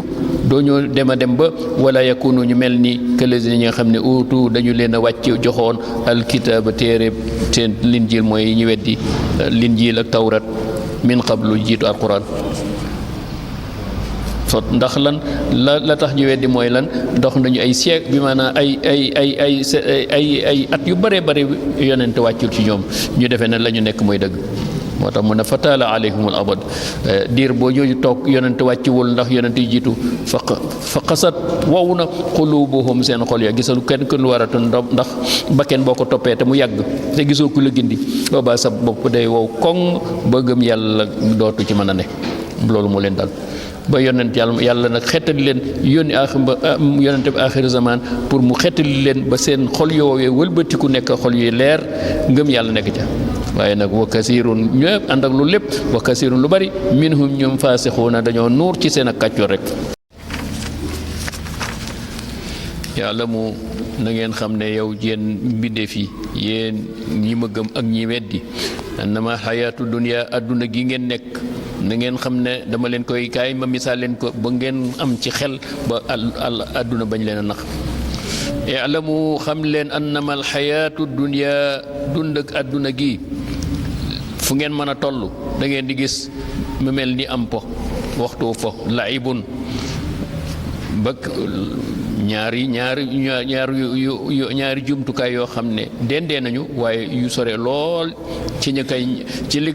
doo ñu dem a dem ba wala yakunu ñu mel ni këlesi ñi nga xam ne uutu dañu leen a wàcc joxoon alkitaaba téere seen linjiil mooy ñu weddi linjiil ak tawrat min qablu jiitu alquran sot ndax lan la tax ñu weddi mooy lan dox nañu ay siècle bi maanaam ay at yu bare yonent wàccul ci ñoom ñu defee ne la ñu nekk mooy dëgg moo tax mu ne fataala alayhimul abad diir boo ñooñu toog yonent wàcciwul ndax yonent yi jiitu fa xasat wow na xulubuhum seen xol ya gisal kenn ku waratu ndax bakken boo ko toppee te mu yàgg te gisoo ku la gindi boobaa sa bopp day wow koŋ ba gëm yàlla dootu ci mën a ne loolu moo leen dal ba yonent yàlla nag xettali leen yónni yonente bi aaxiru zaman pour mu xettali leen ba seen xol yoowee wëlbatiku nekk xol yu leer ngëm yàlla nekk ca waaye nag wa kasirun ñëpp ànd ak lu lépp wa kasirun lu bari minhum ñoom faasixuuna dañoo nuur ci seen ak kàccoor rek yàlla mu na ngeen xam ne yow yéen mbindeef yi yéen ñi ma gëm ak ñi weddi annama xayaatu dunya adduna gi ngeen nekk na ngeen xam ne dama leen koy kaay ma misaal leen ko ba ngeen am ci xel ba adduna bañ leen a nax i'lamu xam leen annama alxayaatu dunya dund ak adduna gi fu ngeen mën a toll da ngeen di gis mu mel ni am po waxtu fo laibun ba ñaari jumtukaay yoo xam ne dendee nañu waaye yu sore lool ci ñu koy ci li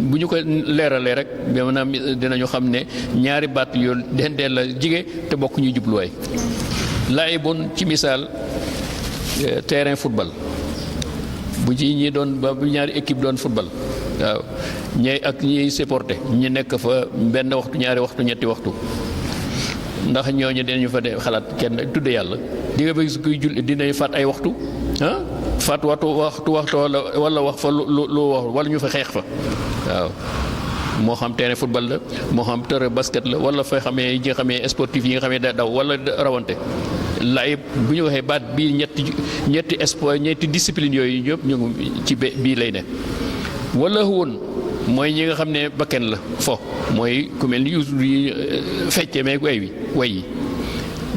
bu ñu ko leeralee rek maanaam dinañu xam ne ñaari baat yu dendee la jige te bokk ñu jubluwaay laibun ci misaal terrain football bu ci ñi doon ba bu ñaari équipe doon football waaw ñey ak ñiy supporté ñu nekk fa benn waxtu ñaari waxtu ñetti waxtu ndax ñooñu dinañu fa de xalaat kenn tudde yàlla di nga bëgg kuy julli dinañu faat ay waxtu faat waxtu wala wax fa lu wax wala ñu fa xeex fa waaw moo xam terrain football la moo xam terrain basket la wala fa xamee yi nga xamee sportif yi nga xamee da daw wala rawante laay bu ñu waxee baat bii ñetti sport ñetti discipline yooyu ñëpp ñu ci bii lay ne wala woon mooy ñi nga xam ne bakken la fo mooy ku mel ni yi fecce meeg way yi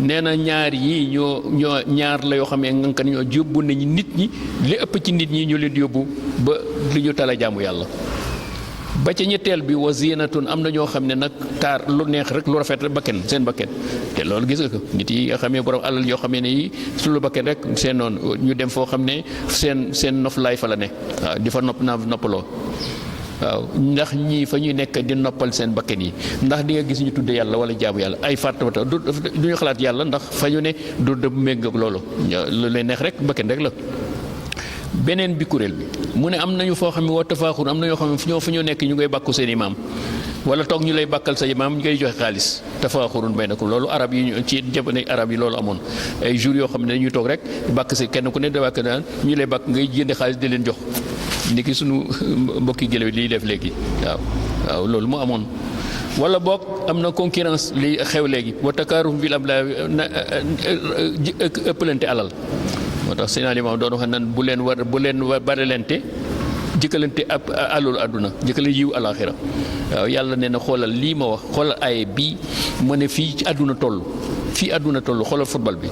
nee na ñaar yii ñoo ñaar la yoo xam ne ngankan ñoo yóbbu nañu nit ñi li ëpp ci nit ñi ñu leen yóbbu ba li ñu tala jaamu yàlla ba ca ñetteel bi wa zinatun am na ñoo xam ne nag taar lu neex rek lu rafet rek bakken seen bakken te loolu gis nga ko nit yi nga xamee borom alal yoo xamee ne yi su lu bakken rek seen noonu ñu dem foo xam ne seen noflaay fa la ne waaw di fa noppaloo waaw ndax ñii fa ñuy nekk di noppal seen bakken yi ndax di nga gis ñu tudde yàlla wala jaamu yàlla ay fàttawata du ñu xalaat yàlla ndax fa ñu ne du dëbb méngak loolu lu leen neex rek bakken rek la beneen bi kuréel bi mu ne am nañu foo xam ne wa tafaaxur am na ñoo xam ne fa ñoo nekk ñu ngay bàkku seen imaam wala toog ñu lay bàkkal sa imaam ñu ngay joxe xaalis tafaaxurun baynakum loolu arab yi ci jamono arab yi loolu amoon ay jours yoo xam ne dañuy toog rek bàkk si kenn ku ne da bàkk naan ñu lay bàkk ngay jënd xaalis di leen jox ndiki sunu mbokki gëléw liy def léegi waaw loolu mu amoon wala boog am na concurrence li xew léegi wa takaarum bil am la ëppalante alal moo tax seen aliment doon wax naan bu leen barelente jëkkalante ab alul àdduna jëkkale yiw alaxira waaw yàlla nee na xoolal lii ma wax xoolal ay bii mu ne fii ci àdduna toll xoolal football bi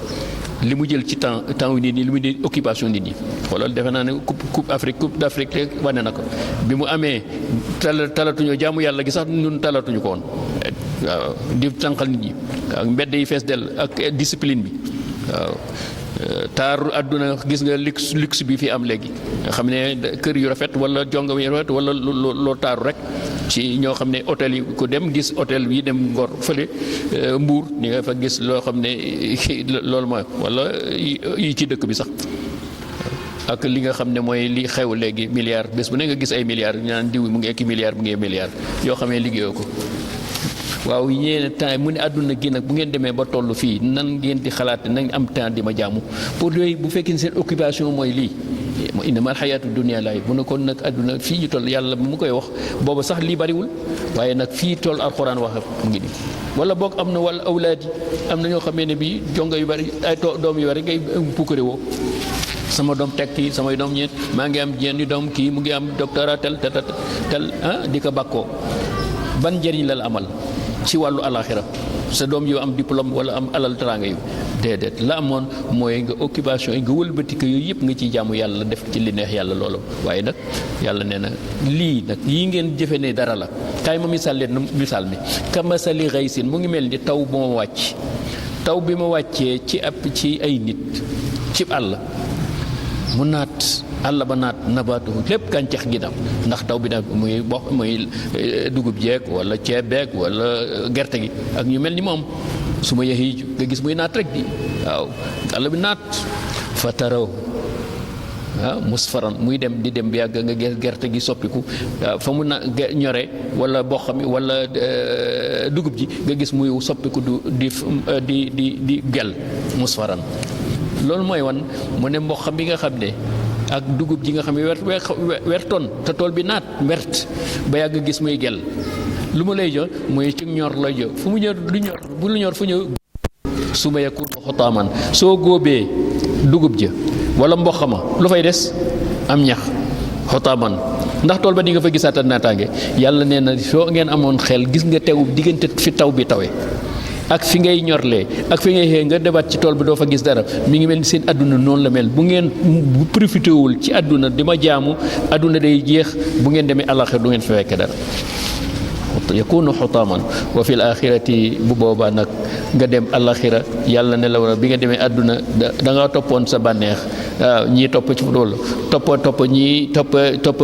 li mu jël ci temps wu nit ñi li mu di occupation nit ñi xoolal defe naa ne coupe d'Afrique wane na ko bi mu amee talatuñoo jaamu yàlla gi sax ñun talatuñu ko woon waaw di tànqal nit ñi ak mbedd yi fees dell ak discipline bi waaw taaru àdduna gis nga luxe bi fi am léegi nga xam ne kër yu rafet wala jonga yu rafet wala loo taaru rek ci ñoo xam ne hôtel yi ku dem gis hôtel yi dem Ngor fële Mbuur ni nga fa gis loo xam ne loolu mooy wala yi ci dëkk bi sax ak li nga xam ne mooy li xew léegi milliards bés bu ne nga gis ay milliards ñu naan diw mu ngi ekki milliards mu ngi milliards yoo xam ne liggéeyoo ko waaw ñeene temps mu ne àdduna gi nag bu ngeen demee ba toll fii nan ngeen di xalaat nañ am temps di ma jaamu pour yooyu bu fekkee seen occupation mooy lii innamal xayaatu dunya laay bu ne kon nag àdduna fii ñu toll yàlla mu koy wax booba sax lii bariwul waaye nag fii toll alxuraan wax mu ngi nii wala boog am na wala awlaad yi am na ñoo xamee ne bii jonga yu bari ay doom yu bari ngay pukkare woo sama doom teg kii samay doom ñeent maa ngi am ñeenti doom kii mu ngi am doctorat tel di ko bàkkoo ban njëriñ la amal ci wàllu alaxira sa doom yow am diplôme wala am alal teraanga yu déedéet la amoon mooy nga occupation yi nga wëlbati ko yooyu yëpp nga ciy jaamu yàlla def ci li neex yàlla loolu waaye nag yàlla nee na lii nag yii ngeen jëfe ne dara la kaay ma misaal leen misaal mi kamasali xaysin mu ngi mel ni taw bu ma wàcc taw bi ma wàccee ci ay nit ci àll mu naat àll ba naat nabaatu lépp gàncax gi dam ndax taw bi nag muy dugub jeeg wala ceeb beeg wala gerte gi ak ñu mel ni moom su ma yeexi nga gis muy naat rek di waaw àll bi naat fa taraw musfaran muy dem di dem bi yàgg nga gerte gi soppiku fa mu na ñore wala boo xam wala dugub ji nga gis muy soppiku di gel musfaran loolu mooy wan mu ne mboq bi nga xam ne ak dugub ji nga xam ne wertoon te tool bi naat wert ba yàgg gis muy gel lu mu lay jox muy ci ñor lay jox fu mu ñor bu lu ñor fu ñëw su ma yakun xotaaman soo góobee dugub ja wala mboq ma lu fay des am ñax xotaaman ndax tool ba di nga fa gisaata naataange yàlla nee na soo ngeen amoon xel gis nga teew diggante fi taw bi tawe ak fi ngay ñorlee ak fi ngay xëy nga debaat ci tool bi doo fa gis dara mi ngi mel ni seen àdduna noonu la mel bu ngeen bu profité wul ci àdduna di ma jaamu àdduna day jeex bu ngeen demee àllaxira du ngeen fa fekk dara yakunu xutaaman wa fil axirati bu boobaa nag nga dem àllaxira yàlla ne la war bi nga demee àdduna da nga toppoon sa bànneex waaw ñii topp ci loolu ñii topp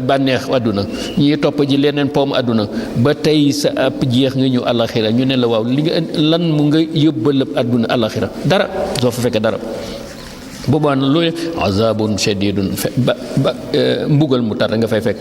bànneex àdduna ñii topp ji leneen poom àdduna ba tey sa ab jeex nga ñëw àllaxira ñu ne la waaw li nga lan mu nga yóbbalëb àdduna àllaxira dara soo fa fekk dara boobaa na loolu azabun shadidun mbugal mu tar nga fay fekk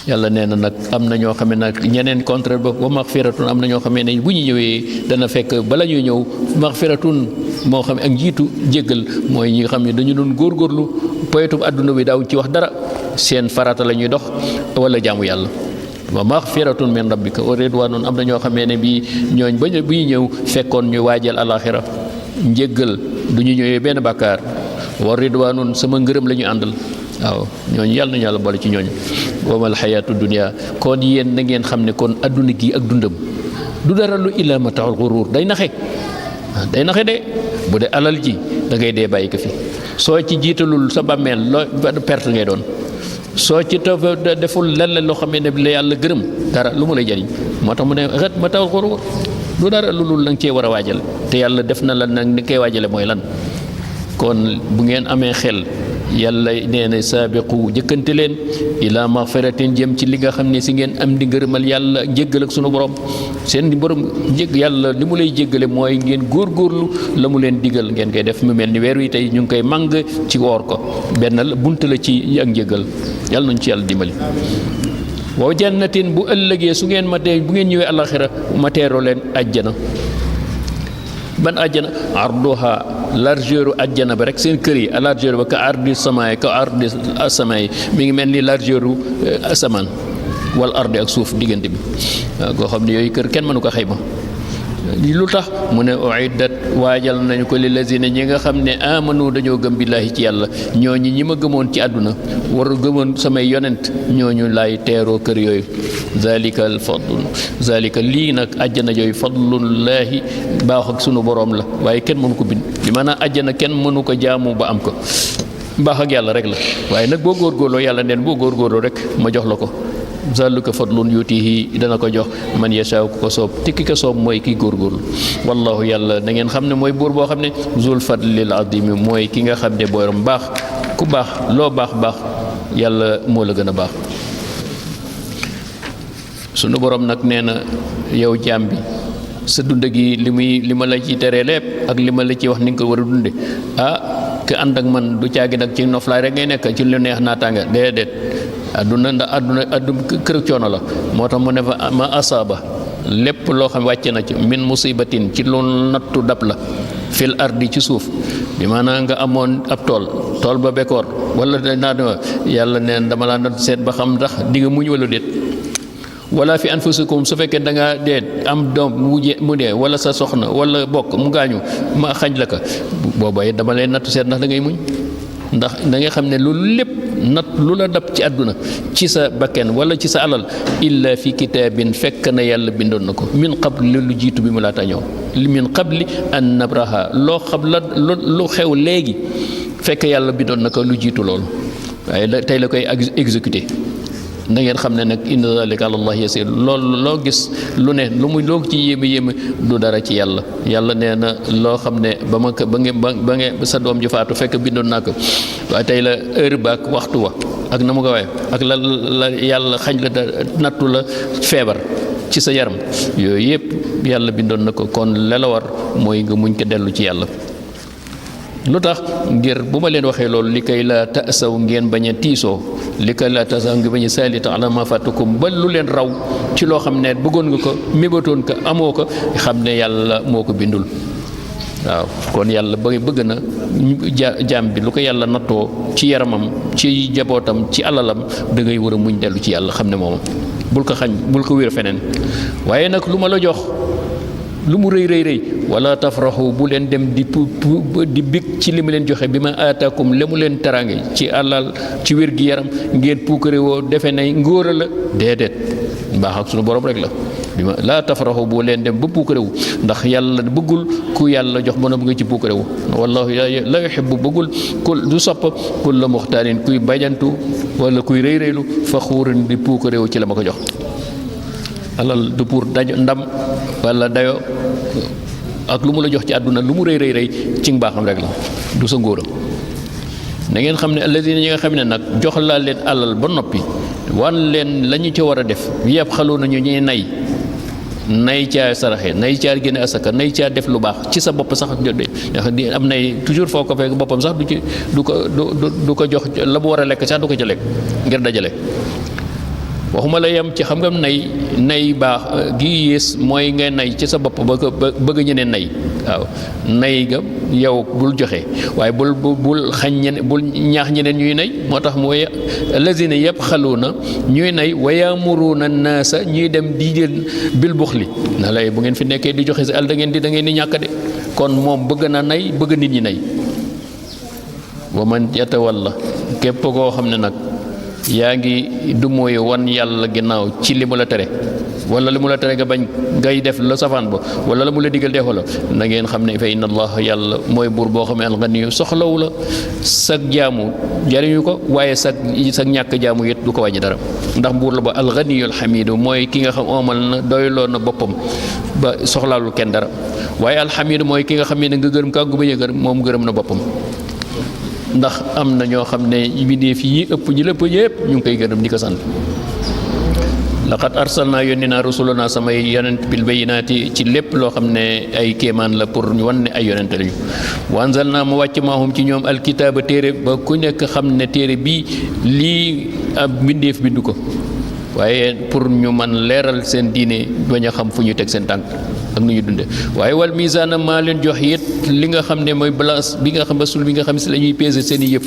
yàlla nee na nag am na ñoo xam ne nag ñeneen contraire ba wa maxfiratun am na ñoo xam ne bu ñu ñëwee dana fekk bala ñuy ñëw maxfiratun moo xam ak njiitu jéggal mooy ñi nga xam ne dañu doon góorgóorlu poytu àdduna bi daaw ci wax dara seen farata la ñuy dox wala jaamu yàlla wa maxfiratun min rabbika wa ridwanun am na ñoo xamee ne bii ñooñ ba bu ñu ñëw fekkoon ñu waajal alaxira njéggal du ñu ñëwee benn bàkkaar wa ridwanun sama ngërëm la ñu àndal waaw ñooñu yàlla nañu yàlla boole ci ñooñu wamal xayaatu dunia kon yéen na ngeen xam ne kon adduna gi ak dundam du dara lu illa mataul xuruur day naxe de bu dee alal ji da ngay dee bàyyi ko fi soo ci jiitalul sa bàmmeel loo perte ngay doon soo ci deful lenn loo xam ne la yàlla gërëm dara lu mu lay jariñ moo tax mu ne xet mataul xuruur du dara lu lul la nga cee war a waajal te yàlla def na la nag ni koy waajale mooy lan kon bu ngeen amee xel yàlla nee na saabiqu jëkkante leen ila maxfiratin jëm ci li nga xam ne si ngeen am di ngërëmal yàlla jéggal ak sunu borom seen borom jégg yàlla li mu lay jéggale mooy ngeen góorgóorlu la mu leen digal ngeen koy def mu mel ni weer wi tey ñu ngi koy màng ci woor ko benn bunt la ci ak njéggal yàlla nañu ci yàlla dimbali wa jannatin bu ëllëgee su ngeen ma tee bu ngeen ñëwee alaxira ma teeroo leen ajjana ban ajjana arduha largeur ajjana ba rek seen kër yi à largeur ba ka ardi samaay ka ardi samaay mi ngi mel ni largeur asamaan wala ardi ak suuf diggante bi waaw goo xam ne yooyu kër kenn mënu ko xayma lu tax mu ne uiddat waajal nañu ko li lazina ñi nga xam ne amanu dañoo gëm billaahi ci yàlla ñooñu ñi ma gëmoon ci àdduna war gëmoon samay yonent ñooñu laay teeroo kër yooyu zalika lii nag àjjana yooyu fadlullaahi baax ak sunu boroom la waaye kenn mënu ko bind bi maanaam àjjana kenn mënu ko jaamu ba am ko mbaax ak yàlla rek la waaye nag boo góorgóorloo yàlla neen boo góorgóorloo rek ma jox la ko zalika fadlun yutihi dana ko jox man yashaaw ku ko soob te ki ko soob mooy kiy góorgóorlu wallahu yàlla na ngeen xam ne mooy buur boo xam ne zul fadlil azimi mooy ki nga xam ne borom baax ku baax loo baax baax yàlla moo la gën a baax sunu borom nag nee na yow jaam bi sa dund gi li ma la ci teree lépp ak li ma la ci wax ni nga ko war a dunde ke ànd ak man du caagi nag ci noflaay rek ngay nekk ci lu neex naataanga déedéet àdduna kër coono la moo tax mu ne fa ma asaaba lépp loo xam wàcce na ci min musibatin ci lu nattu dab la fil ardi ci suuf bi maanaam nga amoon ab tool ba bekkoor wala naa yàlla neen dama laa natt seet ba xam ndax di nga muñ wala déet wala fi anfusikum su fekkee da nga dee am doom mu dee wala sa soxna wala bokk mu gaañu ma xañ la ko booba dama leen nattu seet ndax da ngay muñ ndax da nga xam ne loolu lépp nat lu la dab ci àdduna ci sa bakken wala ci sa alal illa fi kitaabin fekk na yàlla bindoon na ko min qabli lu jiitu bi mu laata ñëw min qabli an nabraha loo xam la lu xew léegi fekk yàlla bindoon na ko lu jiitu loolu waaye tey la koy exécuté da ngeen xam ne nag inna zalika ala allah yasir loolu loo gis lu ne lu mu loo ci yéeme du dara ci yàlla yàlla nee na loo xam ne ba nga sa doom ju faatu fekk bindoon naa ko waaye tey la heure ba ak waxtu wa ak na mu ko waaye ak la yàlla xañ la nattu la feebar ci sa yaram yooyu yëpp yàlla bindoon na ko kon la war mooy nga muñ ko dellu ci yàlla lu tax ngir bu ma leen waxee loolu li kay la tasaw ngeen bañ a tiisoo li kay la tasaw ngeen bañ a saalita ala ma fàttakum ba lu leen raw ci loo xam ne bëggoon nga ko mébatoon ko amoo ko xam ne yàlla moo ko bindul waaw kon yàlla bëgg na jaam bi lu ko yàlla nattoo ci yaramam ci jabootam ci alalam da ngay war a muñ dellu ci yàlla xam ne moom bul ko xañ bul ko wér feneen waaye nag lu ma la jox lu mu rëy wala tafraxu bu leen dem di big ci li mu leen joxe bi ma aataakum le mu leen teraange ci alal ci wér gi yaram ngeen puukare woo defe ne ngóora la déedéet mbaax ak sunu borom rek la bi ma laa tafraxu bu leen dem ba puukare wu ndax yàlla bëggul ku yàlla jox ba nga ci puukare wu wallahu la yuhibbu bëggul du sopp kulla muxtaalin kuy bajantu wala kuy rëylu faxuurin di puukare wu ci la ma ko jox alal du pour ndam wala dayo ak lu mu la jox ci àdduna lu mu rëy ci mbaaxam rek la du sa ngóora na ngeen xam ne alladina ñi nga xam ne nag jox laa leen alal ba noppi wan leen la ñu ca war a def yëpp xaloo nañu ñuy nay caa saraxe nay caa génne asaka nay caa def lu baax ci sa bopp sax am nay toujours foo ko fekk boppam sax du ko jox la mu war a lekk sax du ko ca lekk ngir dajale waxuma la yem ci xam nga nay baax gi yées mooy nga nay ci sa bopp bëgg ñeneen nay waaw nay ga yow bul joxe waaye bul xañ ñeneen bul ñaax ñeneen ñuy nay moo tax mooy lazina yabxaluuna ñuy nay wa yamuruuna naasa ñuy dem di jël bil buxli na lay bu ngeen fi nekkee di joxe si àll da ngeen di ñàkk de kon moom bëgg na nay bëgg nit ñi nay wa man yatawalla képp koo xam ne nag yaa ngi du mooy wan yàlla ginnaaw ci li mu la tere wala li mu la tere nga bañ ngay def la safaan ba wala la mu la digal defoo la na ngeen xam ne fa inna allah yàlla mooy buur boo xam ne alganiyu soxlawu la sag jaamu jariñu ko waaye sag ñàkk jaamu it du ko wàññi dara ndax buur la ba alganiyul xamidu mooy ki nga xam omal na doyloo na boppam ba soxlaalul kenn dara waaye alxamidu mooy ki nga xam ne nga gërëm kàggu bañ a gërëm moom gërëm na boppam ndax am na ñoo xam ne bindéef yi ëpp ñi lépp yëpp ñu ngi koy gërëm di ko sant laqad arsalnaa yónni naa rusulana samay yonent bil bayyinaati ci lépp loo xam ne ay kéemaan la pour ñu wan ne ay yonent lañu wa anzalnaa mu wàcc maahum ci ñoom alkitaaba téere ba ku nekk xam ne téere bii lii ab mbindéef bindu ko waaye pour ñu man leeral seen diine bañ a xam fu ñu teg seen tànk ak nu ñu dunde waaye wal misaana maa leen jox it li nga xam ne mooy balance bi nga xam basul bi nga xam si la ñuy peser seen i yëf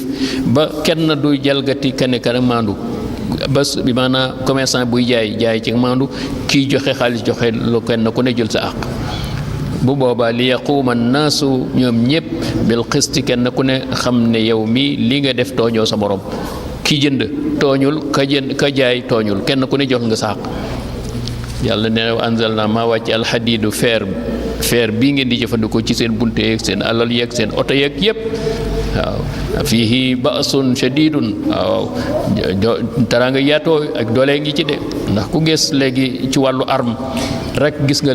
ba kenn du jalgati kane kana maandu bas bi maanaam commerçant buy jaay ci maandu kiy joxe xaalis joxe lu kenn ku ne jël sa àq bu boobaa li yaquuma naasu ñoom ñëpp bil qisti kenn ku ne xam ne yow mi li nga def tooñoo sa morom ki jënd tooñul ka jaay tooñul kenn ku ne jox nga sa àq yàlla nee na anzalna maa wàcc alxadiidu feer bii ngeen di jëfandikoo ci seen bunte yeeg seen alal yeeg seen oto yeeg yëpp waaw fiihi ba'sun shadiidun waaw teraanga yaatoo ak doole ngi ci de ndax ku gis léegi ci wàllu arme rek gis nga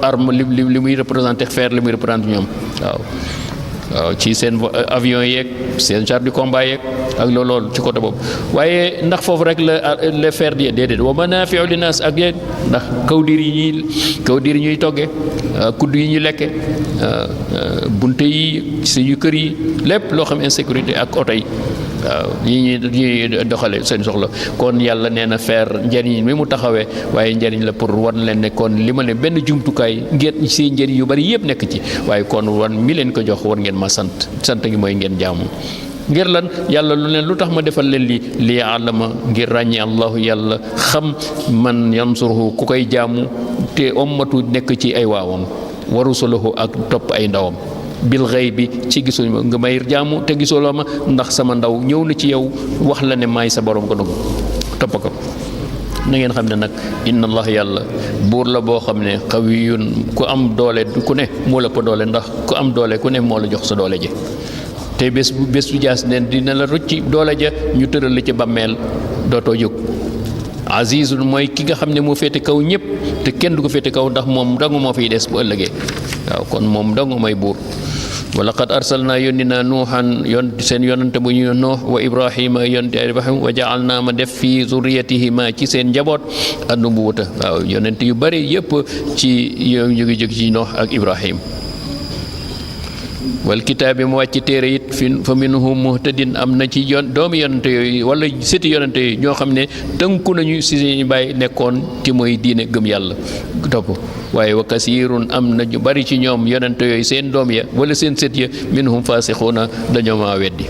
arme li muy représenté feer li muy représenté ñoom waaw ci seen avion yeeg seen char du combat yeeg ak loolu ci côté boobu waaye ndax foofu rek la fer di déedéet wa manaafi'u linnaas ak yeeg ndax kawdir yi ñuy togge kudd yi ñuy lekke bunte yi suñu kër yi lépp loo xam insécurité ak oto yi waaw ñuy doxale seen soxla kon yàlla nee na fer njëriñ mi mu taxawee waaye njëriñ la pour wan leen ne kon li ma ne benn jumtukaay ngeen si njëriñ yu bari yëpp nekk ci waaye kon wan mi leen ko jox war ngeen ma sant gi mooy ngeen jaamu ngir lan yàlla lu tax ma defal leen li ya'lama ngir ràññee allahu yàlla xam man yansuruhu ku koy jaamu te ommatu nekk ci ay waawam wa rusuluhu ak topp ay ndawam bil xëy bi ci gisuñ ma nga may jaamu te gisuloo ma ndax sama ndaw ñëw na ci yow wax la ne maay sa borom ko dugg topp ko na ngeen xam ne nag inna allah yàlla buur la boo xam ne xawiyun ku am doole ku ne moo la ko doole ndax ku am doole ku ne moo la jox sa doole ji te bés bu jaas neen dina la rucci doole ja ñu tëral la ci bàmmeel dootoo jóg azizun mooy ki nga xam ne moo féete kaw ñëpp te kenn du ko féete kaw ndax moom dangu moo fiy des bu ëllëgee waaw kon moom dangu mooy buur wa laqad arsalnaa yónni naa nuuxan seen yonante bu ñu nuux wa ibrahima yonte ibrahim wa ja'alnaa ma def fii zurriyatihima ci seen njaboot an-nubuwwata waaw yonente yu bari yëpp ci ñu ngi jóg ci nuux ak ibrahim wal kitaabi mu wàcc téere it fa minhum muhtadin am na ci doomi yonante yooyu wala sëti yonante yooyu ñoo xam ne tënku nañu si seen bàyyi nekkoon ci mooy diine gëm yàlla topp waaye wa kasirun am na ñu bari ci ñoom yonante yooyu seen doom ya wala seen sët ya minhum faasiquuna dañoo maa weddi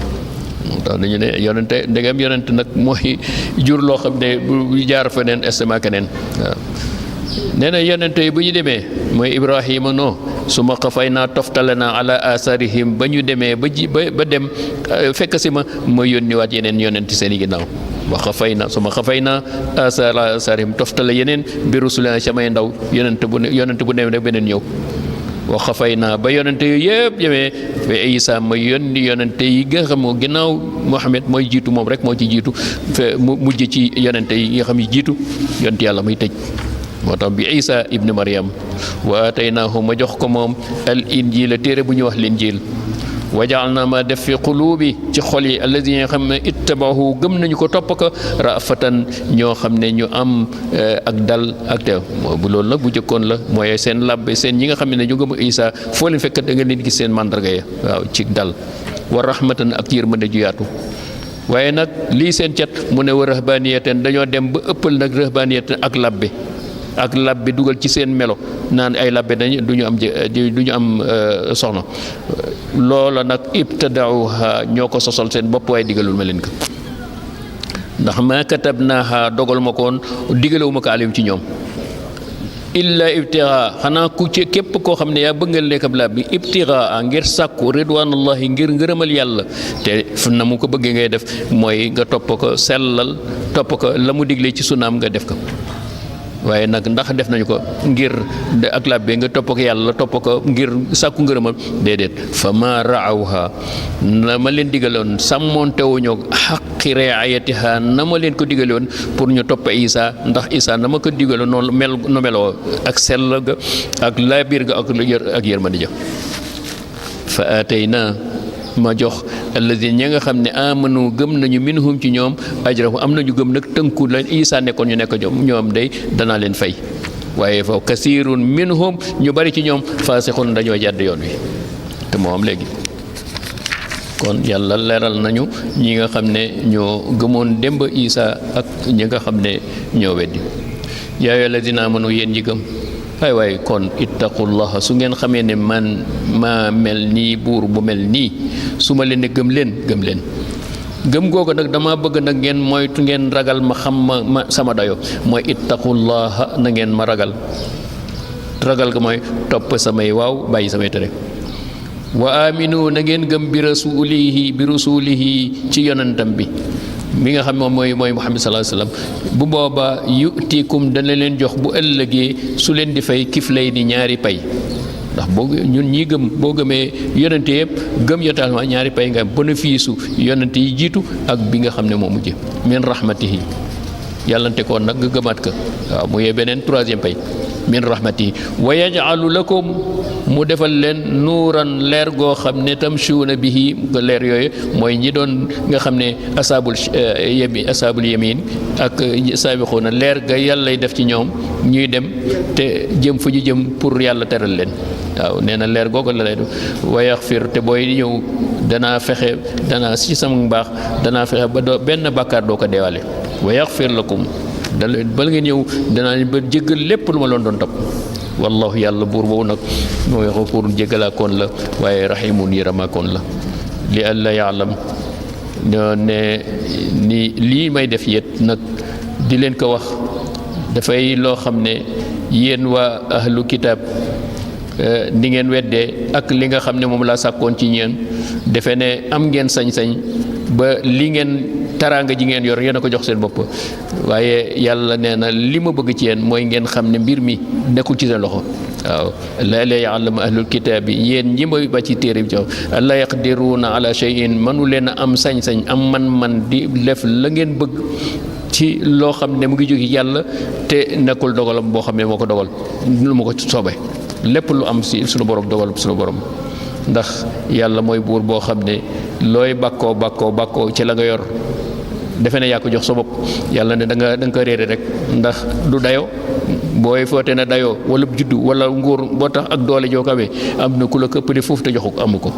moo tax dañu ne yonante ndegam yonante nag mooy jur loo xam ne bu jaar feneen estament keneen waaw nee na yonente yi bu ñu demee mooy ibrahima su ma xafay naa toftale naa ala asarihim ba ñu demee ba dem fekk si ma yónniwaat yeneen yonenti seen i ginnaaw wa xafay na su ma xafay naa asarihim toftale yeneen bi rusulina samay ndaw yonente bu dem rek beneen ñëw wa xafay naa ba yonente yooyu yëpp jëmee ba Isa ma yónni yonente yi nga xam moo ginnaaw Muhammad mooy jiitu moom rek moo ci jiitu mu mujj ci yonente yi nga xam yi jiitu yonent yàlla muy tëj moo tax bi Isa ibn Maryam wa ataynaahu ma jox ko moom al injil téere bu ñu wax linjil wa ja'alnaa ma def fi quluubi ci xol yi alladina nga xam ne ittabahu gëm nañu ko topp ko rafatan ñoo xam ne ñu am ak dal ak teew bu loolu nag bu jëkkoon la mooy seen labbe seen ñi nga xam ne ñu gëm Isa foo leen fekk da nga leen gis seen mandarga ya waaw ci dal wa rahmatan ak yërmande ju yaatu waaye nag lii seen cat mu ne wa rahbaniyatan dañoo dem ba ëppal nag rahbaniyatan ak labbe dugal ci seen melo naan ay labbe dañu du ñu am soxna loola nag ibtadauha ñoo ko sosal seen bopp waaye digalul ma leen ko ndax ma katabnaaha dogal ma ko woon digalewu ma ko alim ci ñoom illa ibtiraa xanaa ku ci képp koo xam ne yaa bëgg nga nekk ab labbi ibtiraa ngir sàkku ridwanullahi ngir ngërëmal yàlla te fu na mu ko bëggee ngay def mooy nga topp ko sellal topp ko la mu diglee ci sunaam nga def ko waaye nag ndax def nañu ko ngir ak labbe nga topp ko yàlla topp ko ngir sàkku ngërëmal déedéet fa ma raawha na ma leen digaloon sàmmoontewuñoo xaqi riayatiha na ma leen ko digaloon pour ñu topp Isa ndax Isa na ma ko digaloon noonu nu meloo ak sell ga ak labir ga ak yërmande ja fa atayna ma jox alladina ña nga xam ne amanu gëm nañu minhum ci ñoom ajrahu am nañu gëm nag tënku la Isa nekkoon ñu nekk ñoom day danaa leen fay waaye fa kasirun minhum ñu bari ci ñoom faasixun dañoo jàdd yoon wi te moo am léegi kon yàlla leeral nañu ñi nga xam ne ñoo gëmoon démb Isa ak ñi nga xam ne ñoo weddi yaa ayyuha alladina amanu yéen ñi gëm waay kon ittaqullaha su ngeen xamee ne man maa mel nii buur bu mel nii su ma leen ne gëm leen gëm googu nag dama bëgg nag ngeen moytu ngeen ragal ma xam ma sama dayo mooy ittaqullaha na ngeen ma ragal ga mooy topp samay waaw bàyyi samay tere wa aminu na ngeen gëm bi rasulihi ci yonentam bi mi nga xam moom mooy Muhammad sallallahu alayhi wasallam bu boobaa yutikum dana leen jox bu ëllëgee su leen di fay kiflay ni ñaari pay ndax boo ñun ñii gëm boo gëmee yonente yëpp gëm yotaal ñaari pay nga am bénéfice yonente yi jiitu ak bi nga xam ne moo mujj min rahmatihi yàllante koon nag nga gëmaat ka waaw mu yee beneen troisième pay min rahmatihi wa yaj'alu lakum mu defal leen nuuran leer goo xam ne tamshuuna bihi leer yooyu mooy ñi doon nga xam ne asaabul yamin ak saabixuuna leer ga yàllay def ci ñoom ñuy dem te jëm fu ñu jëm pour yàlla teral leen waaw nee na leer googu la lay def wa yaxfir te booy ñëw danaa ci sama mbaax danaa fexe ba benn bàkkaar doo ko deewaale wa yaxfir lakum bala ngeen ñëw danaa ba jéggal lépp lu ma loon doon topp wallahu yàlla buur boobu nag mooy xafuurun jéggalaakoon la waaye rahimun yërëmaakoon la li alla yaalam ne ni lii may def yet nag di leen ko wax dafay loo xam ne yéen waa ahlu kitaab ni ngeen weddee ak li nga xam ne moom laa sàkkoon ci ñeen defe ne am ngeen sañ-sañ ba li ngeen taraanga ji ngeen yor yéen a ko jox seen bopp waaye yàlla nee na li ma bëgg ci yéen mooy ngeen xam ne mbir mi nekkul ci seen loxo waaw la ya'lamu ahlul kitaabi yéen ñi may ba ci téere bi jox la yaqdiruuna ala shay'in mënu leen a am sañ-sañ am man-man di def la ngeen bëgg ci loo xam ne mu ngi jóge yàlla te nekkul dogalam boo xam ne moo ko dogal lu ma ko soobee lépp lu am si sunu borom dogal sunu borom ndax yàlla mooy buur boo xam ne looy bàkkoo ci la nga yor defe ne yaa ko jox sa bopp yàlla ne da nga ko réere rek ndax du dayo booy foote na dayoo wala juddu wala nguur boo tax ak doole joo ko amee am na ku la ko ëppale foofu te joxu ko amu ko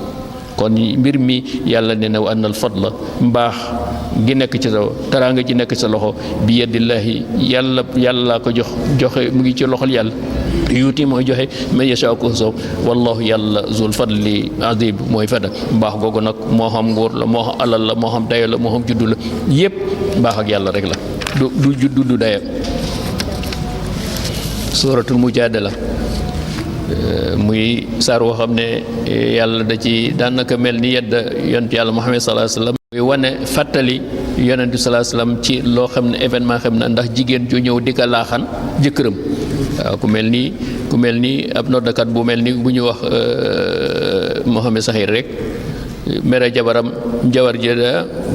kon mbir mi yàlla ne na wa annal fadla mbaax gi nekk ci sa taraanga ji nekk ci sa loxo bi yadillahi yàlla ko joxe mu ngi ci loxol yàlla yuuti mooy joxe man yashaa ko soob wallahu yàlla zul fadli azim mooy fada mbaax googu nag moo xam nguur la moo xam alal la moo xam dayo la moo xam juddu la yépp mbaax ak yàlla rek la du juddu du dayo suratul mujaadala muy saar woo xam ne yàlla da ci daanaka mel ni yedd yonent yàlla Muhammad sallallahu alayhi wasallam muy wane fàttali yonent bi sallallahu alayhi wasallam ci loo xam ne événement xam na ndax jigéen ju ñëw di ko laaxan jëkkëram waaw ku mel ni ab noddakat bu mel ni bu ñu wax Mohamed Saxir rek mere jabaram jabar ji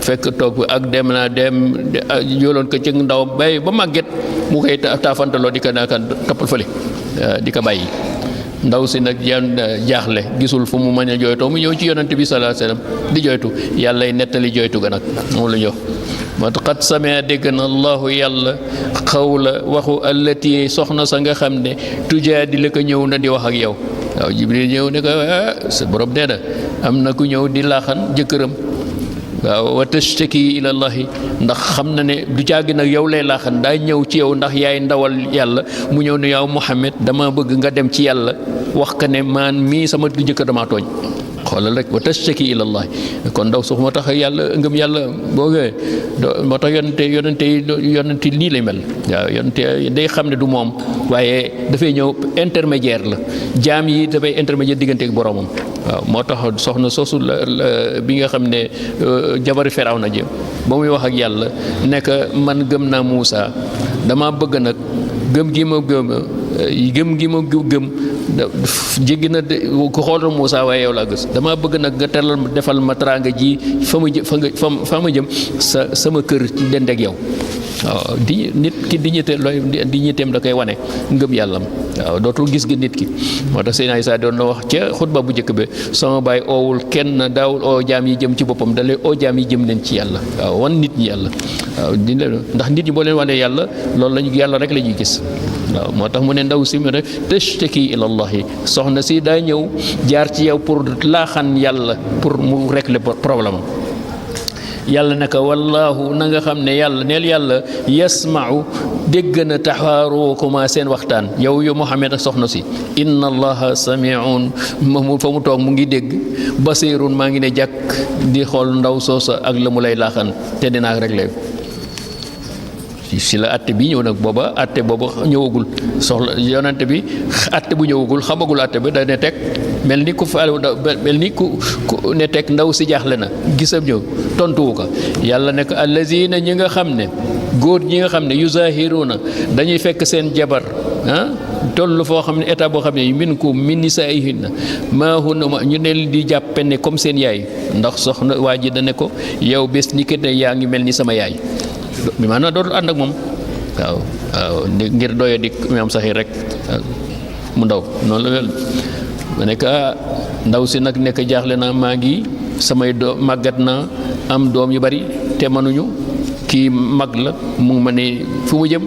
fekk toog ak dem yooloon ko ci ndaw bay ba màgget mu koy taafantaloo di ko naaka toppal fële di ko bàyyi ndaw si nag jaaxle gisul fu mu mën a jooytoo mu ñëw ci yonent bi sallallahu alayhi wasallam di jooytu yàlla nettali jooytu ga nag moom la ñu wax moo tax xat samee dégg na allahu yàlla xawla waxu allati soxna sa nga xam ne tujaadi la ko ñëw na di wax ak yow waaw Jibril ñëw ne ko sa borom nee na am na ku ñëw di laaxan jëkkëram waaw wa tashtaki ila llahi ndax xam na ne du caagi nag yow lay laaxan daa ñëw ci yow ndax yaay ndawal yàlla mu ñëw ne yow Muhammad dama bëgg nga dem ci yàlla wax ka ne man mii sama jëkkër damaa tooñ xoolal rek wa tashtaki ila llahi kon ndaw sax moo tax yàlla ngëm yàlla boo gee moo tax yonente nii lay mel waaw yonente day xam ne du moom waaye dafay ñëw intermédiaire la jaam yi dafay intermédiaire diggante ak boromam waaw moo tax soxna soosu bi nga xam ne jabari Firawna ji ba muy wax ak yàlla nekk man gëm naa Muusa dama bëgg nag gëm gi ma gëm jéggi na ko xoolal Muusa waaye yow laa gës dama bëgg nag nga teral defal ma teraanga ji fa ma jëm sama kër ci dend ak yow waaw di nit ki dignitéem da koy wane ngëm yàllam waaw dootul gis nga nit ki moo tax Seydina Isaa doon na wax ca xutba bu njëkk bi sama baay oowul kenn daawul oo jaam yi jëm ci boppam dalay oo jaam yi jëm leen ci yàlla waaw wan nit ñi yàlla waaw di leen ndax nit ñi boo leen wanee yàlla loolu lañu yàlla rek la ñuy gis waaw moo tax mu ne ndaw si mu ne tashtaki ila llahi soxna si daa ñëw jaar ci yow pour laaxan yàlla pour mu régler problème yàlla ne ko wallaahu na nga xam ne yàlla neel yàlla yasmau dégg na taxaarukuma seen waxtaan yow Muhammad ak soxna si inna allaha samiun mu fa mu toog mu ngi dégg basirun maa ngi ne jàkk di xool ndaw soosa ak la mu lay laaxan te dinaa réglé si la atte bi ñëw nag booba atte booba ñëwagul soxla yonante bi atte bu ñëwagul xamagul atte bi da ne teg mel ni ku faale mel ni ku ne teg ndaw si jaaxle na gisam ñëw tontuwu ko yàlla ne ko allazina ñi nga xam ne góor ñi nga xam ne yuzahiruna dañuy fekk seen jabar toll foo xam ne état boo xam ne minkum min nisaihinna maa hunna ñu ne di jàppe ne comme seen yaay ndax soxna waa ji da ne ko yow bés ni ki ne yaa ngi mel ni sama yaay bi maanaam dootul ànd ak moom waaw ngir doyo di am saxi rek mu ndaw noonu la mel ma nekk ndaw si nag nekk jaaxle na maa ngi samay doom màggat na am doom yu bari te mënuñu kii mag la mu ngi ma ne fu mu jëm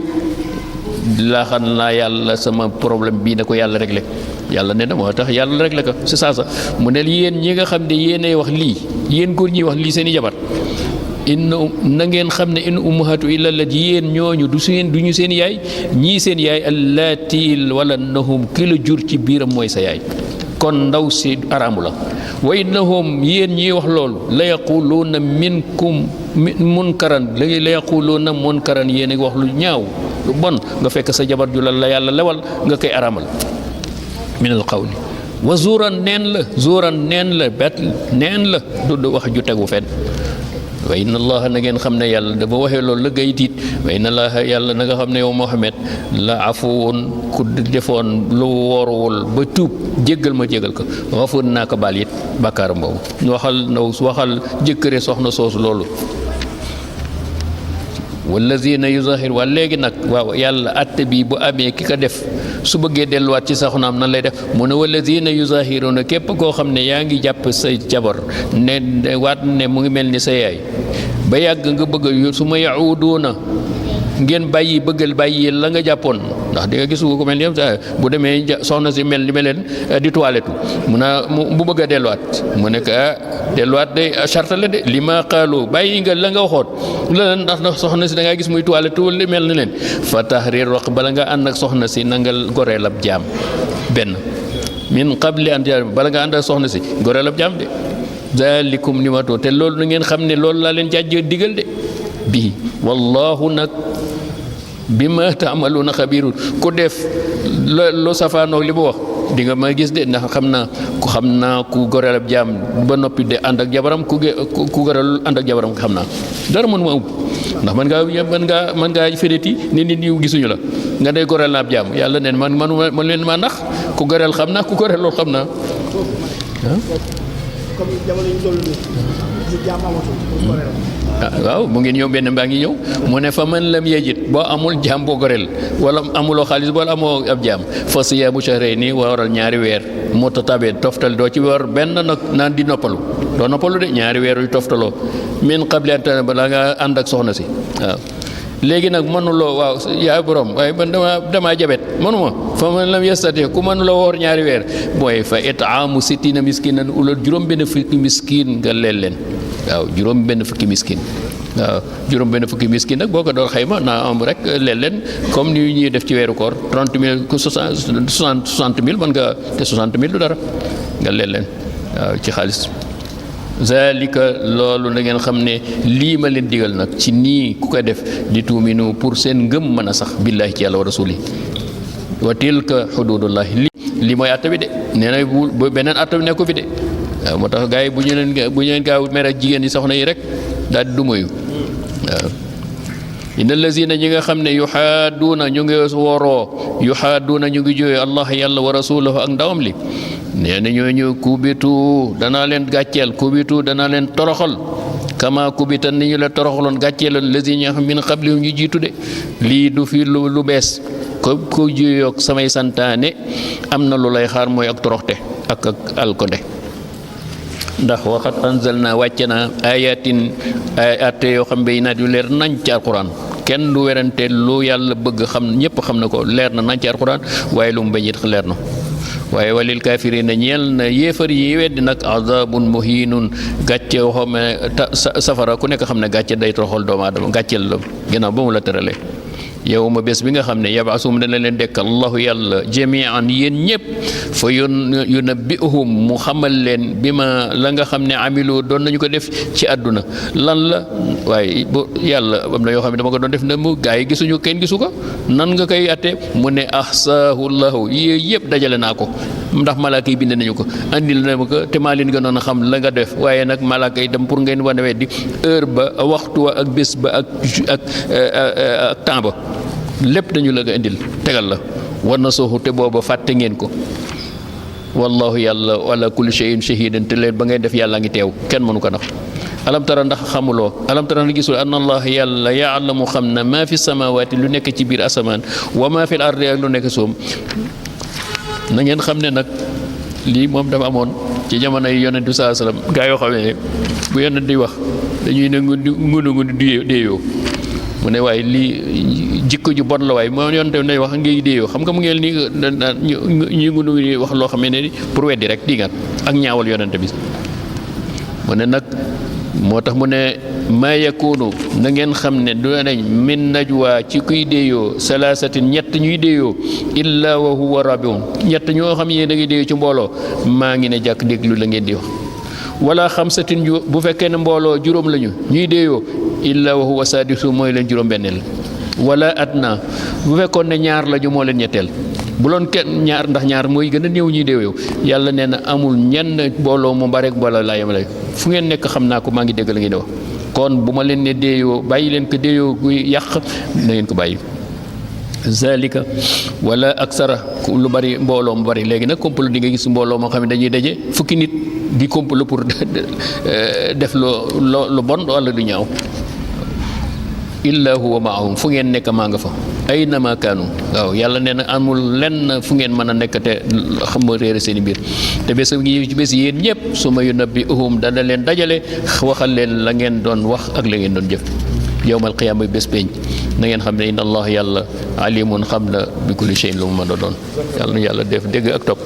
laaxan naa yàlla sama problème bii na ko yàlla réglé yàlla ne na moo tax yàlla réglé ko c'est ça sax mu ne yéen ñi nga xam ne yéenay wax lii yéen góor ñi wax lii seen i jabar na ngeen xam ne in ummahatu illa allati yéen ñooñu du ñu seen yaay ñii seen yaay allati walannahum ki la jur ci biiram mooy sa yaay kon ndaw si araamu la wa innahum yéen ñii wax loolu la yaquluuna minkum munkaran la yaquluuna munkaran yéen a wax lu ñaaw lu bon nga fekk sa jabar ju la yàlla lewal nga koy araamal min al qawli wa zuuran neen la bet neen la du wax ju tegu fenn wa inna allaha na ngeen xam ne yàlla dafa waxee loolu la gay tiit wa inna allaha yàlla na nga xam ne yow Muhammad la afuwoon ku defoon lu wooruwul ba tuub jéggal ma jéggal ko xafoon naa ko baal it bàkkaaram boobu waxal jëkkëre soxna soosu loolu wallazina yuzahir waa léegi nag waaw yàlla atte bi bu amee ki ko def su bëggee delluwaat ci soxnaam nan lay def mu ne wallazina yuzahiruna képp koo xam ne yaa ngi jàpp sa jabar ne waat ne mu ngi mel ni sa yaay ba yàgg nga bëgg su ma yauduna ngeen bëggal bàyyi la nga jàppoon ndax di nga gis ko mel ni bu demee soxna si mel ni meleen di toilette mu bëgg a delluwaat mu nekk delluwaat day charte la de li ma xaaloo bàyyi nga la nga waxoon la ndax soxna si da ngaa gis muy toilette wala mel ni leen fa tahrir raq bala nga ànd ak soxna si na nga goreel ab jaam benn min qabli an bala nga ànd ak soxna si goreel ab jaam de zalikum ni ma too te loolu na ngeen xam ne loolu laa leen jàjj digal de bii wallahu nag bi ma taamaluuna xabiirun ku def loo safaanoog li mu wax di nga ma gis de ndax xam naa ku goreel ab jaam ba noppi de ànd ak jabaram ku goreel ànd ak jabaram xam naa dara mënu ma ëpp ndax man ngaa féréti ni nit ñi gisuñu la nga day goreel na ab jaam yàlla neen man leen maa ndax ku goreel xam naa ku goreel loolu xam naa comme jamono ñu toll nii jaam amatul waaw mu ngi ñëw benn baa ngi ñëw mu ne fa man lam yejit boo amul jaam boo goreel wala amuloo xaalis wala amoo ab jaam fa siyaamu shahrayni waral ñaari weer mutatabi'ayn toftal doo ci war benn nag naan di noppalu doo noppalu de ñaari weer yu toftaloo min qabli an tanzila balaa nga ànd ak soxna si waaw léegi nag mënuloo waaw yaa borom waaye man damaa jabet mënuma fa man lam yastati ku mënuloo woor ñaari weer mooy fa it'aamu sittina miskinan ulal juróom benn fukki miskin nga leel leen waaw juróom benn fukki miskin waaw juróom benn fukki miskin nag boo ko doon xayma naa am rek leen comme ni ñuy def ci weeru koor 30 000 60 000 mën nga te 60 000 du dara nga leen waaw ci xaalis zalika loolu na ngeen xam ne lii ma leen digal nag ci nii ku ko def di tuuminu pour seen ngëm mën a sax billaahi ci yàlla wa rasuli wa tilka xududullahi lii mooy atta bi de nee na bu beneen atta bi nekku fi de waaw moo tax gars yi bu ñu leen gaaw mere jigéen yi soxna yi rek daal di dumoyu waaw inna allazina ñi nga xam ne yuxaaduuna ñu ngi woroo yuxaaduuna ñu ngi jóoye allah yàlla wa rasulahu ak ndawam li nee na ñooñu kubitu danaa leen gàcceel kubitu danaa leen toroxal kama kubita ni ñu la toroxaloon gàcceeloon lazina min qablihum ñu jiitu de lii du fi lu bees ko juyoog samay santaane am na lu lay xaar mooy ak toroxte ak alkonde ndax waxat anzalna wàcce na ayatin ay atte yoo xam bay naat yu leer nañ ci alquran kenn du werante lu yàlla bëgg xam ñëpp xam na ko leer na nañ ci alquran waaye lu mu bañ it leer na waaye walil kaafiriina ñeel na yéefar yi weddi nag azabun muhinun gàcce waxoo ne safara ku nekk xam ne gàcce day toroxal doomu aadama gàcceel la ginnaaw ba mu la tëralee yow ma bés bi nga xam ne yabasum dana leen dekk allahu yàlla jamian yéen ñëpp fa yunabbi'uhum mu xamal leen bi ma la nga xam ne amilu doon nañu ko def ci àdduna lan la waaye bu yàlla am na yoo xam ne dama ko doon def na mu gaa yi gisuñu kenn gisu ko nan nga koy atte mu ne ahsaahu llahu yooyu yëpp dajale naa ko ndax malaaka yi bind nañu ko andil na ma ko te maa leen gënoon a xam la nga def waaye nag malaaka yi dem pour ngeen wane weddi heure ba waxtu wa ak bés ba ak temps ba lépp dañu la nga indil tegal la war na sooxu te booba fàtte ngeen ko wallahu yàlla wala kulli shay'in shahidan te leen ba ngay def yàlla ngi teew kenn mënu ko nax alam tara ndax xamuloo alam tara na gisul anna allah yàlla yaalamu xam na maa fi samawaati lu nekk ci biir asamaan wa maa fi l ardi ak lu nekk soom na ngeen xam ne nag lii moom dafa amoon ci jamono yi yonent bi saa sallam gaa yoo xam ne bu yonent di wax dañuy ne ngunu déeyoo mu ne waaye lii jikko ju bon la waaye moo yonte nay wax ngi déeyoo xam nga mu ngeen nii ñu ngunu wax loo xam ne pour weddi rek di ngat ak ñaawal yonente bi mu ne nag moo tax mu ne maa yakunu na ngeen xam ne du nañ min najwa ci kuy déeyoo salaasatin ñett ñuy déeyoo illa wa huwa rabiun ñett ñoo xam ne da ngay déeyoo ci mbooloo maa ngi ne jàkk déglu la ngeen di wax wala xamsatin bu fekkee ne mbooloo juróom lañu ñuy déeyoo illa wa huwa saadisu mooy leen juróom benneel wala adna bu fekkoon ne ñaar lañu moo leen ñetteel bu loon kenn ñaar ndax ñaar mooy gën a néew ñuy déeyoo yàlla nee na amul ñenn mbooloo mu bare mbooloo laa yemale fu ngeen nekk xam naa ko maa ngi dégg la ngeen di wax kon bu ma leen ne déeyoo bàyyi leen ko déeyoo guy yàq na ngeen ko bàyyi zalika wala aksara lu bari mbooloo mu bari léegi nag complot di nga gis mbooloo moo xam ne dañuy daje fukki nit di complot pour def lu bon wala du ñaaw illa huwa maahum fu ngeen nekk maa nga fa aynama kaanu waaw yàlla nee na amul lenn fu ngeen mën a nekk te xam nga réere seen i mbir te bés ngi ci bés yéen ñëpp su ma yunabbi'uhum dana leen dajale waxal leen la ngeen doon wax ak la ngeen doon jëf yawmal qiyaama bés peñ na ngeen xam ne inna allah yàlla alimun xam na bi kulli shay'in lu mu mën a doon yàlla na yàlla def dégg ak topp